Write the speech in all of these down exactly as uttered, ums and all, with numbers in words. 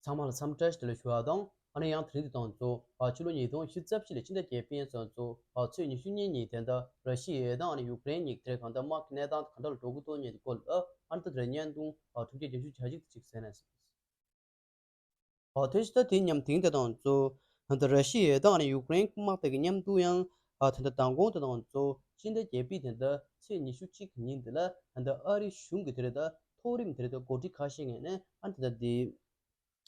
ཚང་མ་ལ་འཚམས་འདྲི་བཀྲ་ཤིས་བདེ་ལེགས་ཞུ་བ་དང་། ཨ་ནི་ཡང་དེ་རིང་འདི་དང་གཙོ་བོ་ཕྱི་ལོ་ཉིས་སྟོང་ཉི་ཤུ་རྩ་བཞི་ལོའི་ཕྱི་ཟླ་བརྒྱད་པའི་ཚེས་གཙོ་བོ་ཚེས་ཉི་ཤུ་གཉིས་ཉིན་དེ་འདྲ་ར་ཤི་ཡའི་དང་ཨ་ནི་ཡུཀ་རེན་གཉིས་དེ་གང་ལྟར་དམག་གི་གནས་སྟངས་ག་འདྲ་ལ་འགྲོ་གི་འདུག་མཁན་གྱི་སྐོར་ལ་ཨ་ནི་ད་དེ་རིང་བརྙན་ཐུང་ཨ་ཐུགས་རྗེ་རྒྱ་ཞུ་བྱ་གཞི་དེ་ཅིག་གསན་ན། ཨོ་དེ་ཕྱི་ཟླ་དེའི་མཉམ་དེང་དེ་དང་གཙོ་བོ་ད་ར་ཤི་ཡའི་དང་ཨ་ནི་ཡུཀ་རེན་དམག་དེ་གི་མཉམ་དུ་ཡང་ཨ་ད་ལྟ་མདང་དགོང་དེ་དང་གཙོ་བོ་ཕྱི་ཟླ་བརྒྱད་པའི་དེ་འདྲ་ཚེས་ཉི་ཤུ་གཅིག་གི་ཉིན་དེ་ལ་ད་ལྟ་ཨ་རི་གཞུང་གི་དེ་རེད་ད་མཐོ་རིམ་དེ་རེད་ད་འགོ་ཁྲིད་ཁ་ཤས་ངོས་ནས་ཨ་ད་ལྟ་དེ་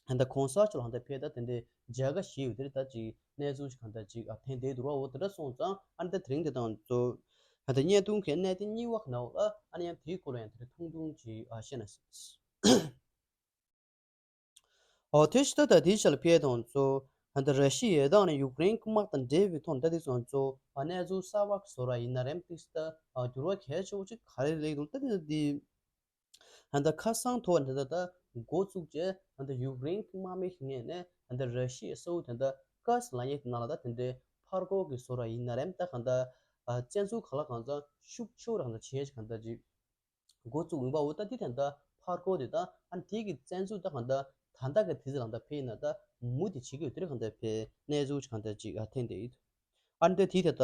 ད་ལྟ་གོང་ས་མཆོག་ལ་ད་ལྟ་ཕེབས་ད་དེ་འདྲའི་མཇལ་ཁ་ཞུས་ཡོད་དེ་རེད་ད་ཅིག་གནས་ཚུལ་ཞིག་གང་ལྟར་ཅིག་ཨ་ཐོན་བསྡད་འདུག་ར། འོ་དེ་འདྲ་སོང་ཙང་ཨ་ད་དེ་རིང་དེ་དང་གཙོ་བོ་ད་ལྟ་བརྙན་ཐུང་གི་གནད་དོན་གཉིས་པ་ནང་ལ་ཨ་ནི་ཡང་དེའི་སྐོར་ལ་ཡང་དེ་འདྲ་ཐུང་ཐུང་ཅིག་ཨ་བཤད་ན། ཨོ་དེ་ཕྱི་ཟླ་ད་དེའི་ཆ་ལ་ཕེབས་དང་གཙོ་བོ་ད་ལྟ་ར་ཤི་ཡའི་དང་ཨ་ནི་ཡུཀ་རེན་གྱི་དམག་དང་འབྲེལ་བའི་ཐོག་ད་དེ་ཙང་གཙོ་བོ་ཨ་གནས་ཚུལ་གསར་པ་བཟོ་ར་ཡིན་ན་རེམ་ཏིག་ད་ཨ་འགྱུར་བ་གལ་ཆེ་བོ་ཅིག་ག་རེ་སླེབས་འདུག་ད་དེ་དེ་ད་ལྟ་ཁ་སང་ཐོག་ད་ལྟ་ད་འགོ་བཙུགས་རྗེས་ད་ལྟ་ཡུཀ་རེན་གྱི་དམག་མི་ཞིག་ངོས་ནས་ད་ལྟ་ར་ཤི་ཡའི་ས་འོག་ད་ལྟ་ཀཱ་སི་ལབ་མཁན་གྱི་ནང་ལ་ད་དེ་འདྲའི་ཕར་རྒོལ་གྱི་བཟོ་ར་ཡིན་ན་རེམ་ད་གང་ལྟར་ཨ་བཙན་འཛུལ་གང་ལ་གང་འཚམ་ཤུགས་ཆེ་བོ་ར་གང་ལྟར་བྱེད་ཀྱི་གང་ལྟར་ཅིག་འགོ་བཙུགས་ཡིན་པའོ། ད་འདི་ད་ལྟ་ཕར་རྒོལ་དེ་དང་ཨ་ནི་དེ་གི་བཙན་འཛུལ་ད་གང་ལྟར་ད་ལྟ་གི་དུས་ཚོད་ལ་ད་ཕེབས་ན་ད་མུ་མཐུད་བྱེད་ཀྱི་ཡོད་དེ་གང་ལྟར་ཕེབས་གནས་ཚུལ་གང་ལྟར་ཅིག་ཨ་ཐོན་བསྡད་ཡོད། ཨ་ནི་ད་དེ་ད་ལྟ་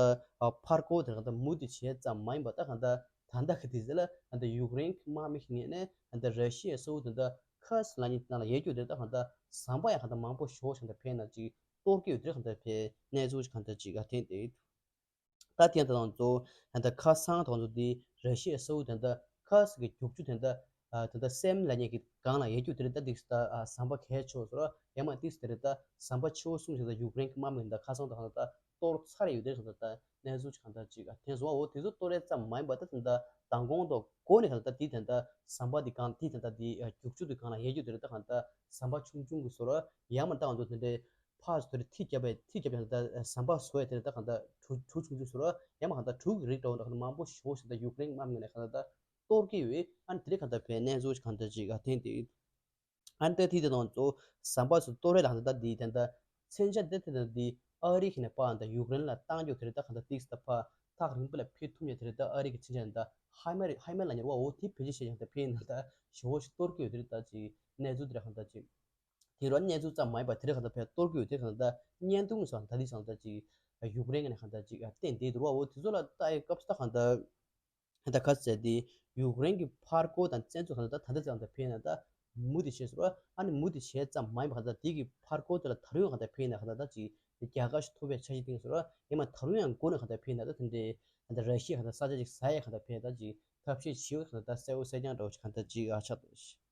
ཕར་རྒོལ་དེ་གང་ལྟར་མུ་མཐུད་བྱས་ཙམ་མ་ཡིན་པ་ད་གང་ལྟར་ད་ལྟ་གི་དུས་ཚོད་ལ་ད་ལྟ་ཡུཀ་རེན་གྱི་དམག་མི་ཞིག་ངོས་ནས་ད་ལྟ་ར་ཤི་ཡའི་ས་འོག་ད་ལྟ་ཁཱ་སི་ལབ་མཁན་ནང་ལ་ཡོད་རྒྱུ་དེ་ད་གང་ལྟར་ཟམ་པ་ཡང་གང་ལྟར་མང་པོ་ཞེ་པོ་ཞིག་ད་ཕེབས་ན་ཅིག་གཏོར་གྱི་ཡོད་དེ་གང་ལྟར་ཕེབས་གནས་ཚུལ་གང་ལྟར་ཅིག་ཨ་ཐོན་བསྡད་ཡོད། ད་ཐེངས་ད་དང་གཙོ་བོ་ད་ལྟ་ཁ་སང་དང་གཙོ་དེ་ར་ཤི་ཡའི་ས་འོག་ད་ལྟ་ཁ་སི་གི་རྒྱུག་ཆུ་ད་ལྟ་ད་ལྟ་སེམ་ལབ་མཁན་གྱི་སྒང་ལ་ཡོད་རྒྱུ་དེ་རེད། ད་ཏིག་ད་ཟམ་པ་གལ་ཆེ་བོ་ཟེར་རོ་ཡང་མ་ཏིག་དེ་རེད། ད་ཟམ་པ་ཆེ་བོ་གསུམ་ཞིག་ད་ཡུཀ་རེན་གྱི་དམག་མི་ད་ཁ་སང་ད་ད་ལྟ་གཏོར་ཚར་ཡོད་དེ་ད་ད་གནས་ཚུལ་གང་ལྟར་ཅིག་ཐེངས་སོང་བ། འོ་དེ་ཚོ་གཏོར་རེད་ཙམ་མ་ཡིན་པ་ད་ད་ད་མདང་དགོང་དང་འགོ་ནས་གང་ལྟར་ད་དེ་ད་ལྟ་ཟམ་པ་དེ་སྒང་དེ་ད་ལྟ་དེ་རྒྱུག་ཆུ་དེ་སྒང་ལ་ཡོད་རྒྱུ་དེ་རེད། ད་གང་ལྟར་ཟམ་པ་ཆུང་ཆུང་གི་ཟེར་རོ་ཡང་མ་ད་གང་ཚོ་དེ་འདྲའི་ཕར་ཚུར་ཐིག་བརྒྱབ་པའི་ཐིག་བརྒྱབ་པའི་ད་ཟམ་པ་བཟོ་ཡས་དེ་ད་གང་ལྟར་གྲུ་གྲུ་ཆུང་ཆུང་ཟེར་རོ་ཡང་མ་གང་ལྟར་གྲུ་གི་རིགས་འདྲ་བོ་འདྲ་གང་ལྟར་མང་པོ་ཞེ་པོ་ཞིག་ད་ཡུཀ་རེན་དམག་མི་ནས་གང་ལྟར་ད་གཏོར་གྱི་ཡོད། ཨ་ནི་དེ་རིང་གང་ལྟར་བས་གནས་ཚུལ་ཞིག་གང་ལྟར་ཅིག་ཨ་ཐེངས་དེ་ཨ་ནི་ད་དེ་དེ་དང་གཙོ་ཟམ་པ་ཚོ་གཏོར་རེས་ལ་གང་ལྟར་ད་དེ་ད་ལྟ་མཚོན་ཆ་དེ་དེ་ད་དེ་ཨ་རི་ཁྱེད་ནས་པ་ད་ཡུཀ་རེན་ལ་བཏང་རྒྱུ་དེ་རེད། ད་གང་ལྟར་ཏིག་ད་ཕ་ཐག་རིང་པོ་ལ་ཕེབས་ཐུབ་ཉེ་དེ་རེད། ད་ཨ་རི་གི་མཚོན་ཆ་ད་ཧའི་མར་ཧའི་མར་ལ་ཉེར་བ་འོ་དེ་བེད་སྤྱོད་བྱས་ཀྱང་ད་ཕེབས་ན་ད་ཞེ་པོ་ཞིག་གཏོར་གྱི་ཡོད་དེ་རེད། ད་ཅིག་གནས་ཚུལ་དེ་རེད་གང་ལྟར་ཅིག་དེ་རུ་གནས་ཚུལ་ཙམ་མ་ཡིན་པར་དེ་རིང་གང་ལྟར་བས་གཏོར་གྱི་ཡོད་དེ་གང་ལྟར་བརྙན་ཐུང་སོགས་ད་དེ་སོང་ད་ཅིག་ཡུཀ་རེན་གྱི་ནས་གང་ལྟར་ཅིག་བསྟན་བསྡད་འདུག་ར། འོ་དེ་ཚོ་ལ་ལྟ་ཡི་སྐབས་སུ་ད་གང་ལྟར་ད་ག་ཟེར་དེ་ཡུཀ་རེན་གྱི་ཕར་རྒོལ་དང་བཙན་འཛུལ་གང་ལྟར་ད་ད་ལྟ་ཙམ་ད་ཕེབས་ན་ད་མུ་མཐུད་བྱས་སོང་ར། ཨ་ནི་མུ་མཐུད་བྱས་ཙམ་མ་ཡིན་པར་གང་ལྟར་དེ་གི་ཕར་རྒོལ་དེ་ལ་ད་རུང་གང་ལྟར་ཕེབས་ན་གང་ལྟར་ད་ཅིག་རྒྱལ་ཁ་ཞིག་ཐོབ་པའི་འཆར་གཞི་བཏིང་སོང་ར། ཡིན་མ་ད་རུང་ཡང་འགོ་ནས་གང་ལྟར་ཕེབས་ན་ད་དེ་འདྲའི་གང་ལྟར་ར་ཤི་ཡ་གང་ལྟར་ས་ཆ་ཅིག་ཟ་ཡ་གང་ལྟར་ཕེབས་ད་ཅིག་ཐབས་ཤེས་བྱེད་ཡོད་གང་ལྟར་ད་གསལ་པོ་གསལ་རྐྱང་འདྲ་བོ་ཞིག་གང་ལྟར་ཅིག་ཨ་ཆགས་འདུག་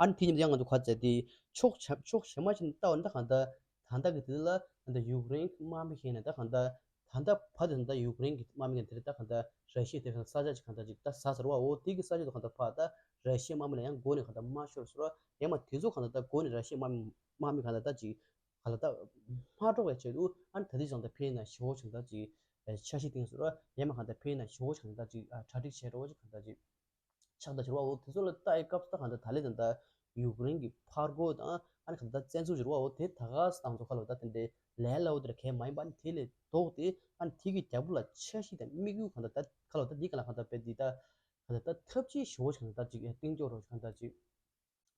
ཨ་ནི་དེ་ཉིན་ཡང་ང་ཚོ་ག་ཚད་དེ་ཕྱོགས་ཆ་ཕྱོགས་གཞན་མ་ཞིག་ནས་ལྟ་བ་ན་ད་གང་ལྟར་ད་ལྟ་གི་དུས་ལ་ད་ལྟ་ཡུཀ་རེན་གྱི་དམག་མི་ཞིག་ནས་ད་གང་ལྟར་ད་ལྟ་བར་དུ་ད་ལྟ་ཡུཀ་རེན་གྱི་དམག་མི་ངན་དེ་རེད། ད་གང་ལྟར་ར་ཤི་ཡ་དེ་གང་ས་ཆ་ཅིག་གང་ལྟར་ཅིག་ད་ཟ་ཟེར་བ་འོ་དེ་གི་ས་ཆ་དུ་གང་ལྟར་ཕར་ད་ར་ཤི་ཡ་དམག་མི་ལ་ཡང་འགོ་ནས་གང་ལྟར་མ་ཤོར་ཟེར་བ་ཡང་མ་དེ་ཚོ་གང་ལྟར་ད་འགོ་ནས་ར་ཤི་ཡ་དམག་མི་དམག་མི་གང་ལྟར་ད་ཅིག་གང་ལྟར་ད་མ་འགྲོ་བའི་ཆེད་དུ་ཨ་ནི་ད་ལྟ་ཅིག་ད་ལྟ་ཕེབས་ན་ཞེ་པོ་ཅིག་ད་ཅིག་འཆར་གཞི་བཏིང་ཟེར་བ་ཡང་མ་གང་ལྟར་ཕེབས་ན་ཞེ་པོ་ཅིག་གང་ལྟར་ཅིག་གྲ་སྒྲིག་བྱས་འགྲོ་བ་ཅིག་གང་ལྟར་ཅིག་ཆགས་ད་ཟེར་བ་འོ་དེ་ཚོ་ལ་ལྟ་ཡི་སྐབས་སུ་ད་གང་ལྟར་ད་ལན་ད་ལྟ་ཡུཀ་རེན་གྱི་ཕར་རྒོལ་དང་ཨ་ནི་གང་ལྟར་བཙན་འཛུལ་ཟེར་བ་འོ་དེ་ད་ག་ས་དང་ཚོ་ཁ་ལོ་ད་དེ་འདྲའི་ལས་སླ་བོ་དེ་ལ་གལ་མ་ཡིན་པ་ཨ་ནི་དེ་ལས་ལྡོག་སྟེ་ཨ་ནི་དེ་གི་རྒྱབ་ལ་འཆར་གཞི་དང་དམིགས་ཡུལ་གང་ལྟར་ད་ཁ་ལོ་ད་འདི་ག་ལ་གང་ལྟར་དཔེ་འདི་ད་གང་ལྟར་ད་ཐབས་ཇུས་ཞེ་པོ་ཞིག་གང་ལྟར་ཅིག་གཏིང་སྐྱོ་རོ་ཞིག་གང་ལྟར་ཅིག་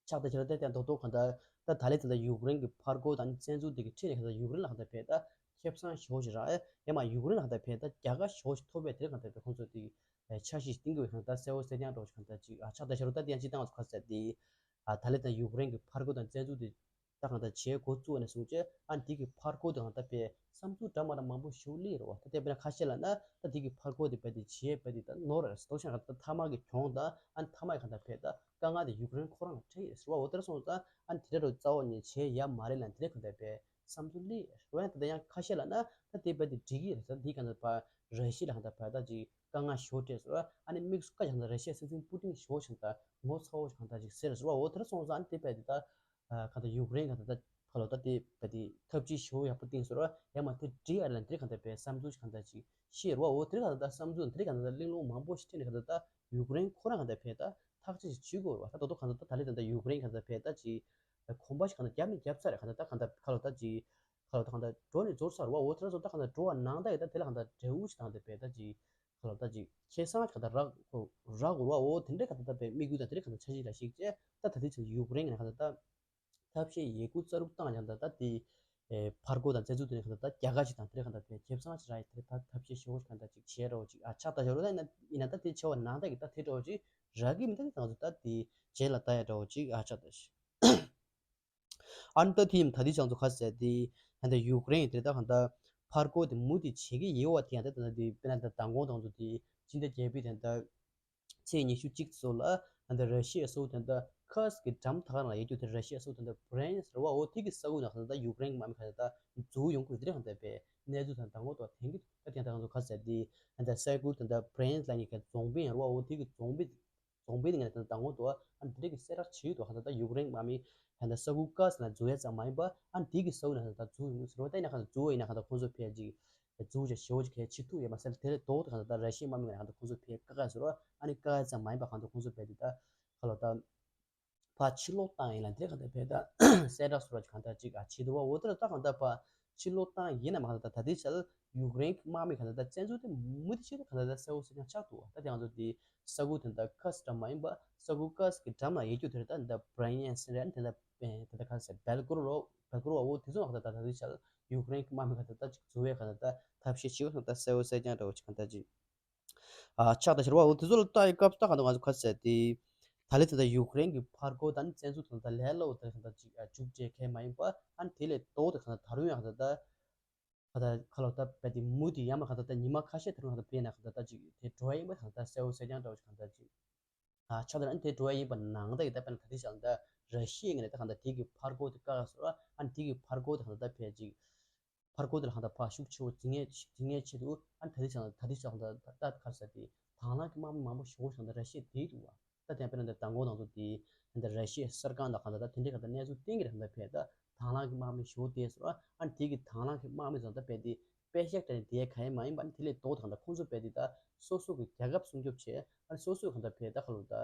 ཆགས་ད་ཁྱེད་རང་ལྟ་དང་རྡོག་རྡོག་གང་ལྟར་ད་ད་ལན་ད་ལྟ་ཡུཀ་རེན་གྱི་ཕར་རྒོལ་དང་བཙན་འཛུལ་དེ་གི་ཁྲིད་ནས་གང་ལྟར་ཡུཀ་རེན་ལ་གང་ལྟར་བས་ད་ཁེ་བཟང་ཞེ་པོ་ཞིག་རག་ཨེ་ཡང་མ་ཡུཀ་རེན་ལ་གང་ལྟར་བས་ད་རྒྱལ་ཁ་ཞེ་པོ་ཞིག་ཐོབ་པའི་དེ་གང་ལྟར་བས་ཁོང་ཚོ་དེ་འཆར་གཞི་ཞིག་བཏིང་དགོས་པའི་གང་ལྟར་གསལ་པོ་གསལ་རྐྱང་འགྲོ་ཞིག་གང་ལྟར་ཅིག་ཨ་ཆགས་ད་ཁྱེད་རང་ལྟ་དེ་ཡང་ཅི་བཏང་བ་ཁ་ཟེར་དེ་ཨ་ད་ལན་ད་ཡུཀ་རེན་གྱི་ཕར་རྒོལ་དང་བཙན་འཛུལ་དེ་ད་གང་ལྟར་བྱེད་འགོ་བཙུགས་ནས་བཟུང་བྱས་ཨ་འདི་གི་ཕར་རྒོལ་དེ་གང་ལྟར་བས་བསམ་ཚུལ་འདྲ་མ་འདྲ་མང་པོ་ཞིག་སླེབས་རེད་བ། ད་ལྟ་དཔེར་ན་ཁ་ཤས་ལ་ན་ད་འདི་གི་ཕར་རྒོལ་དེ་བས་དེ་བྱེད་བས་དེ་ད་ནོར་རེད་ཟེར་དོགས་ཤིང་གང་ལྟར་མཐའ་མ་གི་གྱོང་དང་ཨ་མཐའ་མ་གི་གང་ལྟར་བས་ད་དཀའ་ངལ་དེ་ཡུཀ་རེན་ཁོ་རང་ལ་འཕྲད་ཡོད་ཟེར་བ། འོ་དེར་སོང་ཙང་ཨ་དེ་འདྲ་རུ་རྩ་བ་ནས་བྱེད་ཡ་མ་རེད་ལ་འདི་འདྲ་གང་ལྟར་བས་བསམ་ཚུལ་སླེབས་ཡོད་རེད་བ། ཡང་ད་ལྟ་ཡང་ཁ་ཤས་ལ་ན་ད་དེ་བས་དེ་འགྲིག་གི་རེད་ཟེར། འདི་གང་ལྟར་བ་ར་ཤི་ལ་གང་ལྟར་བས་ད་ཅིག་དཀའ་ངལ་ཞེ་པོ་འཕྲད་ཟེར་བ། ཨ་ནི་དམིགས་སུ་བཀར་ཀྱང་ད་ར་ཤི་ཡའི་སྲིད་འཛིན་པུ་ཏིན་ཞེ་པོ་ཞིག་ད་ངོ་ཚ་བོ་ཞིག་གང་ལྟར་ཅིག་ཟེར་ཟེར་བ། འོ་དེར་སོང་ཙང་ཨ་ནི་དེ་བས་དེ་ད་གང་ལྟར་ཡུཀ་རེན་གང་ལྟར་ད་ཁ་ལོ་ད་དེ་བས་དེ་ཐབས་ཇུས་ཞེ་པོ་ཡག་པོ་བཏིང་ཟེར་བ། ཡང་མ་དེ་འགྲིག་ཨ་ལ་འདིར་གང་ལྟར་བས་བསམ་ཚུལ་ཞིག་གང་ལྟར་ཅིག་ཤེས་རེད་བ། འོ་དེར་གང་ལྟར་ད་བསམ་ཚུལ་འདིར་གང་ལྟར་ད་གླེང་སློང་མང་པོ་ཞིག་འཕྲད་ནས་གང་ལྟར་ད་ཡུཀ་རེན་ཁོ་རང་གང་ལྟར་བས་ད་ཐག་གཅོད་ཅིག་བྱེད་དགོས་རེད་བ། ད་ད་དུང་གང་ལྟར་ད་ད་ལས་ད་ལྟ་ཡུཀ་རེན་གང་ལྟར་བས་ད་ཅིག་གོམ་པ་ཞིག་གང་ལྟར་བརྒྱབ་ནས་བརྒྱབ་ཚར་རེད། གང་ལྟར་ད་གང་ལྟར་ཁ་ལོ་ད་ཅིག་ཁ་ལོ་ད་གང་ལྟར་འགྲོ་ནས་འགྲོ་ཚར་བ། འོ་དེ་ལ་སོང་ད་གང་ལྟར་འགྲོ་བ་ནང་ལྟར་ཡོད་ད་དེ་ལ་གང་ལྟར་འབྲས་བུ་ཞིག་དང་དེ་བས་ད་ཅིག་ཁ་ལོ་ད་ཅིག་ཁེ་བཟང་ཞིག་གང་ལྟར་རག་རག་དགོས་རེད་བ། འོ་དེ་འདྲའི་གང་ལྟར་ད་བས་དམིགས་ཡུལ་དང་དེ་འདྲའི་གང་ལྟར་འཆར་གཞི་ལ་གཞིགས་བྱས་ད་ད་དེ་ཚོ་ཡུཀ་རེན་གྱི་གང་ལྟར་ད་ ཐབས་ཤེས་ཡི་གུ་རྩ་རུབ་བཏང་ཡང་ད་ད་དེ་ཕར་རྒོལ་དང་བཙན་འཛུལ་དེ་ནས་གང་ལྟར་ད་རྒྱ་གར་ཞིག་དང་དེ་རིང་གང་ལྟར་དེ་ཁེ་བཟང་ཞིག་རག་ཡི་དེ་ད་ཐབས་ཤེས་ཞེ་པོ་ཞིག་གང་ལྟར་ཅིག་བྱས་རོགས་ཅིག་ཨ་ཆགས་ད་ཞོར་ད་ཡིན་ན་ཡིན་ན་ད་དེ་བྱས་པ་ནང་ད་གི་ད་དེ་འདྲ་བོ་ཅིག་རག་གི་མི་འདུག་ད་ང་ཚོ་ད་དེ་རྗེས་ལ་ལྟ་ཡ་འདྲ་བོ་ཅིག་ཨ་ཆགས་ད་ཞིག་ཨ་ནི་ད་དེ་ཡིན་ད་དེ་ཅང་ཚོ་ཁ་ཟེར་དེ་ད་ད་ཡུཀ་རེན་དེ་ད་གང་ལྟར་ཕར་རྒོལ་དེ་མུ་མཐུད་བྱེད་ཀྱི་ཡོད་པ་དེ་ཡང་ད་ད་དེ་དཔེར་ན་ད་མདང་དགོང་དང་ཚོ་དེ་སྤྱི་ཟླ་བརྒྱད་པའི་དེ་ད་ཚེས་ཉི་ཤུ་གཅིག་ཙམ་ལ་ད་ལྟ་ར་ཤི་ཡའི་སོ་ད་ལྟ་ཁར་སི་ཀི་འགྲམ་ཐག་རང་ལ་ཡོད་རྒྱུ་དེ་ར་ཤི་ཡའི་སོ་ད་ལྟ་བྷི་རེན་སི་རེད་བ། འོ་དེ་གི་ས་ཁུལ་ནང་ད་ལྟ་ཡུཀ་རེན་གྱི་དམག་མི་ཁ་ད་ལྟ་འཛུལ་ཡོང་གི་ཡོད་དེ་རེད། ད་ལྟ་བའི་གནས་ཚུལ་དང་མདང་དགོང་ཐོག་དེང་གི་ད་དེང་ད་ང་ཚོ་ཁ་ཟེར་དེ་ད་ལྟ་ས་ཁུལ་ད་ལྟ་བྷི་རེན་སི་ལ་ཉེ་གི་རྫོང་དཔོན་ཡང་རེད་བ། འོ་དེ་གི་རྫོང་དཔོན་རྫོང་དཔོན་དེ་ངས་ད་ལྟ་མདང་དགོང་དུ་ཨ་ནི་དེ་འདྲ་གི་གསལ་བསྒྲགས་བྱེད་ཀྱི་འདུག་ད་ལྟ་ཡུཀ་རེན་གྱི་དམག་མི་ད་ལྟ་ས་ཁུལ་ཁར་སི་ཀི་ནང་འཛུལ་ཡ་ཙམ་མ་ཡིན་པ་ཨ་ནི་དེ་གི་ས་ཁུལ་ནང་ད་ལྟ་འཛུལ་ཡོང་གི་ཟེར་བ། ད་ཡིན་ན་ཁ་ད་འཛུལ་བ་ཡིན་ན་ཁ་ད་ཁོང་ཚོ་ཕལ་ཅིག་འཛུལ་བྱ་ཞེ་པོ་ཅིག་གལ་ཆེ་ཐུག་ཡོད་མ་ཟད་དེ་ལས་ལྡོག་ཏུ་གང་ལྟར་ད་ར་ཤི་ཡའི་དམག་མི་ང་གང་ལྟར་ཁོང་ཚོ་ཕེབས་དཀའ་ཁག་ཟེར་བ། ཨ་ནི་དཀའ་ཁག་ཙམ་མ་ཡིན་པ་གང་ལྟར་ཁོང་ཚོ་ཕེབས་དེ་ད་ཁ་ལོ་ད་ཕར་ཕྱིར་ལོག་བཏང་ཡིན་ལ་དེ་གང་ལྟར་ཕེབས་ད་གསལ་བསྒྲགས་ཟེར་བ་ཅིག་གང་ལྟར་ཅིག་ཨ་བྱེད་འདུག་བ། འོ་དེ་ལ་ད་གང་ལྟར་ཕར་ཕྱིར་ལོག་བཏང་ཡིན་ན་མ་གང་ལྟར་ད་ད་ལྟའི་ཆར་ཡུཀ་རེན་གྱི་དམག་མི་གང་ལྟར་ད་བཙན་འཛུལ་དེ་མུ་མཐུད་ཆེད་དུ་གང་ལྟར་ད་གསལ་བོ་གསལ་རྐྱང་ཆགས་འདུག་ད་དེ་ང་ཚོ་དེ་ས་ཁུལ་དེ་ད་ཁར་སི་ཀི་འགྲམ་མ་ཡིན་པ་ས་ཁུལ་ཁར་སི་ཀི་འགྲམ་ལ་ཡོད་རྒྱུ་དེ་ད་ད་བྷི་རེན་སི་རེད། དེ་ད་དེ་ད་གང་ཟེར་བེལ་གོ་རོ་བེལ་གོ་རོ་བ། འོ་དེ་ཚོ་ནང་ད་ད་ད་ལྟའི་ཆར་ཡུཀ་རེན་གྱི་དམག་མི་གང་ལྟར་ད་ཅིག་འཛུལ་བའི་གང་ལྟར་ད་ཐབས་ཤེས་བྱེད་པ་གང་ལྟར་གསལ་བོ་གསལ་རྐྱང་འདྲ་བོ་ཅིག་གང་ལྟར་ཅིག་ཨ་ཆགས་ད་ཤར་བ། འོ་དེ་ཚོ་ལ་ལྟ་ཡི་སྐབས་སུ་ད་གང་ལྟར་ང་ཚོ་ཁ་ཟེར་དེ་ད་ལེ་དེ་ད་ཡུཀ་རེན་གྱི་ཕར་རྒོལ་དང་བཙན་འཛུལ་དང་ད་ལས་སླ་བོ་དེ་གང་ལྟར་ཅིག་མཇུག་འབྲས་ཁེལ་མ་ཡིན་པ། ཨ་ནི་དེ་ལས་ལྡོག་ཏུ་གང་ལྟར་ད་རུང་ཡང་གང་ལྟར་ད་ད་ལྟ་ཁ་ལོ་ད་བས་དེ་མུ་དེ་ཡང་མ་གང་ལྟར་ད་ཉི་མ་ཁ་ཤས་ད་རུང་གང་ལྟར་བས་ན་གང་ལྟར་ད་ཅིག་དེ་འགྲོ་ཡ་ཡིན་པ་གང་ལྟར་གསལ་བོ་གསལ་རྐྱང་འདྲ་བོ་ཅིག་གང་ལྟར་ཅིག་ཨ་ཆགས་ད་ཨ་ནི་དེ་འགྲོ་ཡ་ཡིན་པ་ནང་ད་ཡི་ད་དཔེར་ན་ད་དེ་ཆགས་ད་ར་ཤི་ཡའི་ངོས་ནས་ད་གང་ལྟར་དེ་གི་ཕར་རྒོལ་དེ་བཀག་ཡ་སོ་ར། ཨ་ནི་དེ་གི་ཕར་རྒོལ་དེ་གང་ལྟར་ད་ཕལ་ཅིག་ཕར་རྒོལ་དེ་ལ་གང་ལྟར་ཕར་ཤུགས་ཆེ་བོ་འཛིན་ངེས་འཛིན་ངེས་ཆེད་དུ་ཨ་ནི་ད་དེ་ཆགས་ད་དེ་ཆགས་ད་ད་ཁ་ས་དེ་དང་བླངས་ཀྱི་དམག་མི་མང་པོ་ཞེ་པོ་ཞིག་ད་ར་ཤི་ཡ་དེ་འདུག་བ། ད་དེ་དཔེར་ན་ད་མདང་དགོང་དང་ཚོ་དེ་ད་ར་ཤི་ཡའི་གསར་ཁང་དང་གང་ལྟར་ད་དེ་འདྲའི་གང་ལྟར་གནས་ཚུལ་གཏན་འཁེལ་གང་ལྟར་ཕལ་ད་དང་བླངས་ཀྱི་དམག་མི་ཞེ་པོ་དེ་སོ་ར། ཨ་ནི་དེ་གི་དང་བླངས་ཀྱི་དམག་མི་ཚོ་ད་དཔེ་དེ་དཔེ་ཤག་དེ་ནས་དེ་ག་ཡེ་མ་ཡིན་པ། ཨ་ནི་དེ་ལས་ལྡོག་ད་གང་ལྟར་ཁོང་ཚོ་དཔེ་དེ་ད་སོ་སོ་གི་རྒྱལ་ཁབ་སྲུང་སྐྱོབ་བྱས། ཨ་ནི་སོ་སོ་གང་ལྟར་ཕལ་ད་ཁ་ལོ་ད་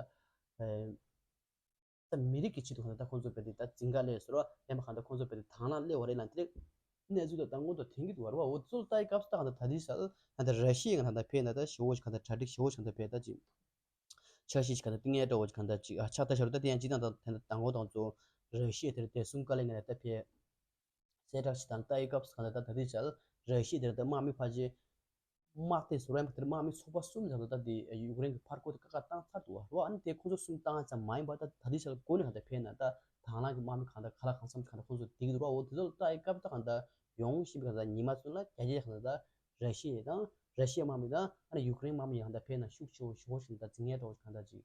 ཨེ་ད་མི་རིགས་ཀྱི་ཆེད་དུ་གང་ལྟར་ད་ཁོང་ཚོ་དཔེ་དེ་ད་འཛིང་ག་ལས་སོ་ར། ཡང་མ་གང་ལྟར་ཁོང་ཚོ་དཔེ་དེ་དང་བླངས་སླེབས་པ་རེད་ལ། དེ་ལས་གནས་ཚུལ་ད་མདང་དགོང་དུ་དེང་གི་འདུག་བ་རེད་བ། འོ་ཚོ་ལ་ལྟ་ཡི་སྐབས་སུ་ད་གང་ལྟར་ད་དེ་ས་གང་ལྟར་ར་ཤི་ཡའི་གང་ལྟར་ཕལ་ན་ད་ཞེ་པོ་ཞིག་གང་ལྟར་གྲ་སྒྲིག་ཞེ་པོ་ཞིག་གང་ལྟར་ཕལ་ད་ཅིག་འཆར་གཞི་ཅིག་ག་ད་ཏིང་ངེ་འདྲ་བོ་ཅིག་ག་ད་ཅིག་ཨ་ཆགས་ད་ཤར་ད་དེ་ཡང་ཅི་དང་ད་དེ་ད་མདང་དགོང་དང་ཚོ་ར་ཤི་ཡ་དེར་བདེ་སྲུང་བཀའ་བློན་ངོས་ནས་ད་ཕེ་གསལ་བསྒྲགས་ཤིག་དང་ལྟ་ཡི་སྐབས་སུ་ག་ད་ད་དེ་ཆར་ར་ཤི་ཡ་དེར་ད་དམག་མི་ཕལ་ཆེར་དམག་སྡེ་སུ་རེམ་དེར་དམག་མི་ཚོགས་པ་གསུམ་ད་ད་དེ་ཡུཀ་རེན་གྱི་ཕར་རྒོལ་དེ་ཀ་ཁ་བཏང་ཚར་འདུག་བ། རོ་ཨ་ནི་དེ་ཁོ་ཚོ་གསུམ་བཏང་ཙམ་མ་ཡིན་པར་ད་ད་དེ་ཆར་འགོ་ནས་ག་ད་ཕེ་ན་ད་དང་བླངས་ཀྱི་དམག་མི་ག་ད་ག་ལ་གང་འཚམ་ག་ད་ཁོ་ཚོ་བསྡད་ཀྱི་འདུག་རོ། འོ་དེ་ཚོ་ལ་ལྟ་ཡི་སྐབས་ད་ག་ད་ཡོང་བཞིན་པའི་ག་ད་ཉི་མ་ཚོ་ལ་རྒྱ་ཆེ་ག་ད་ད་ར་ཤི་ཡ་དང་ར་ཤི་ཡ་དམག་མི་དང་ཨ་ནི་ཡུཀ་རེན་དམག་མི་ཡང་ད་ཕེ་ན་ཤུགས་ཆེ་བོ་ཞེ་པོ་ཞིག་ད་འཛིང་ངེས་འགྲོ་གང་ད་ཅིག་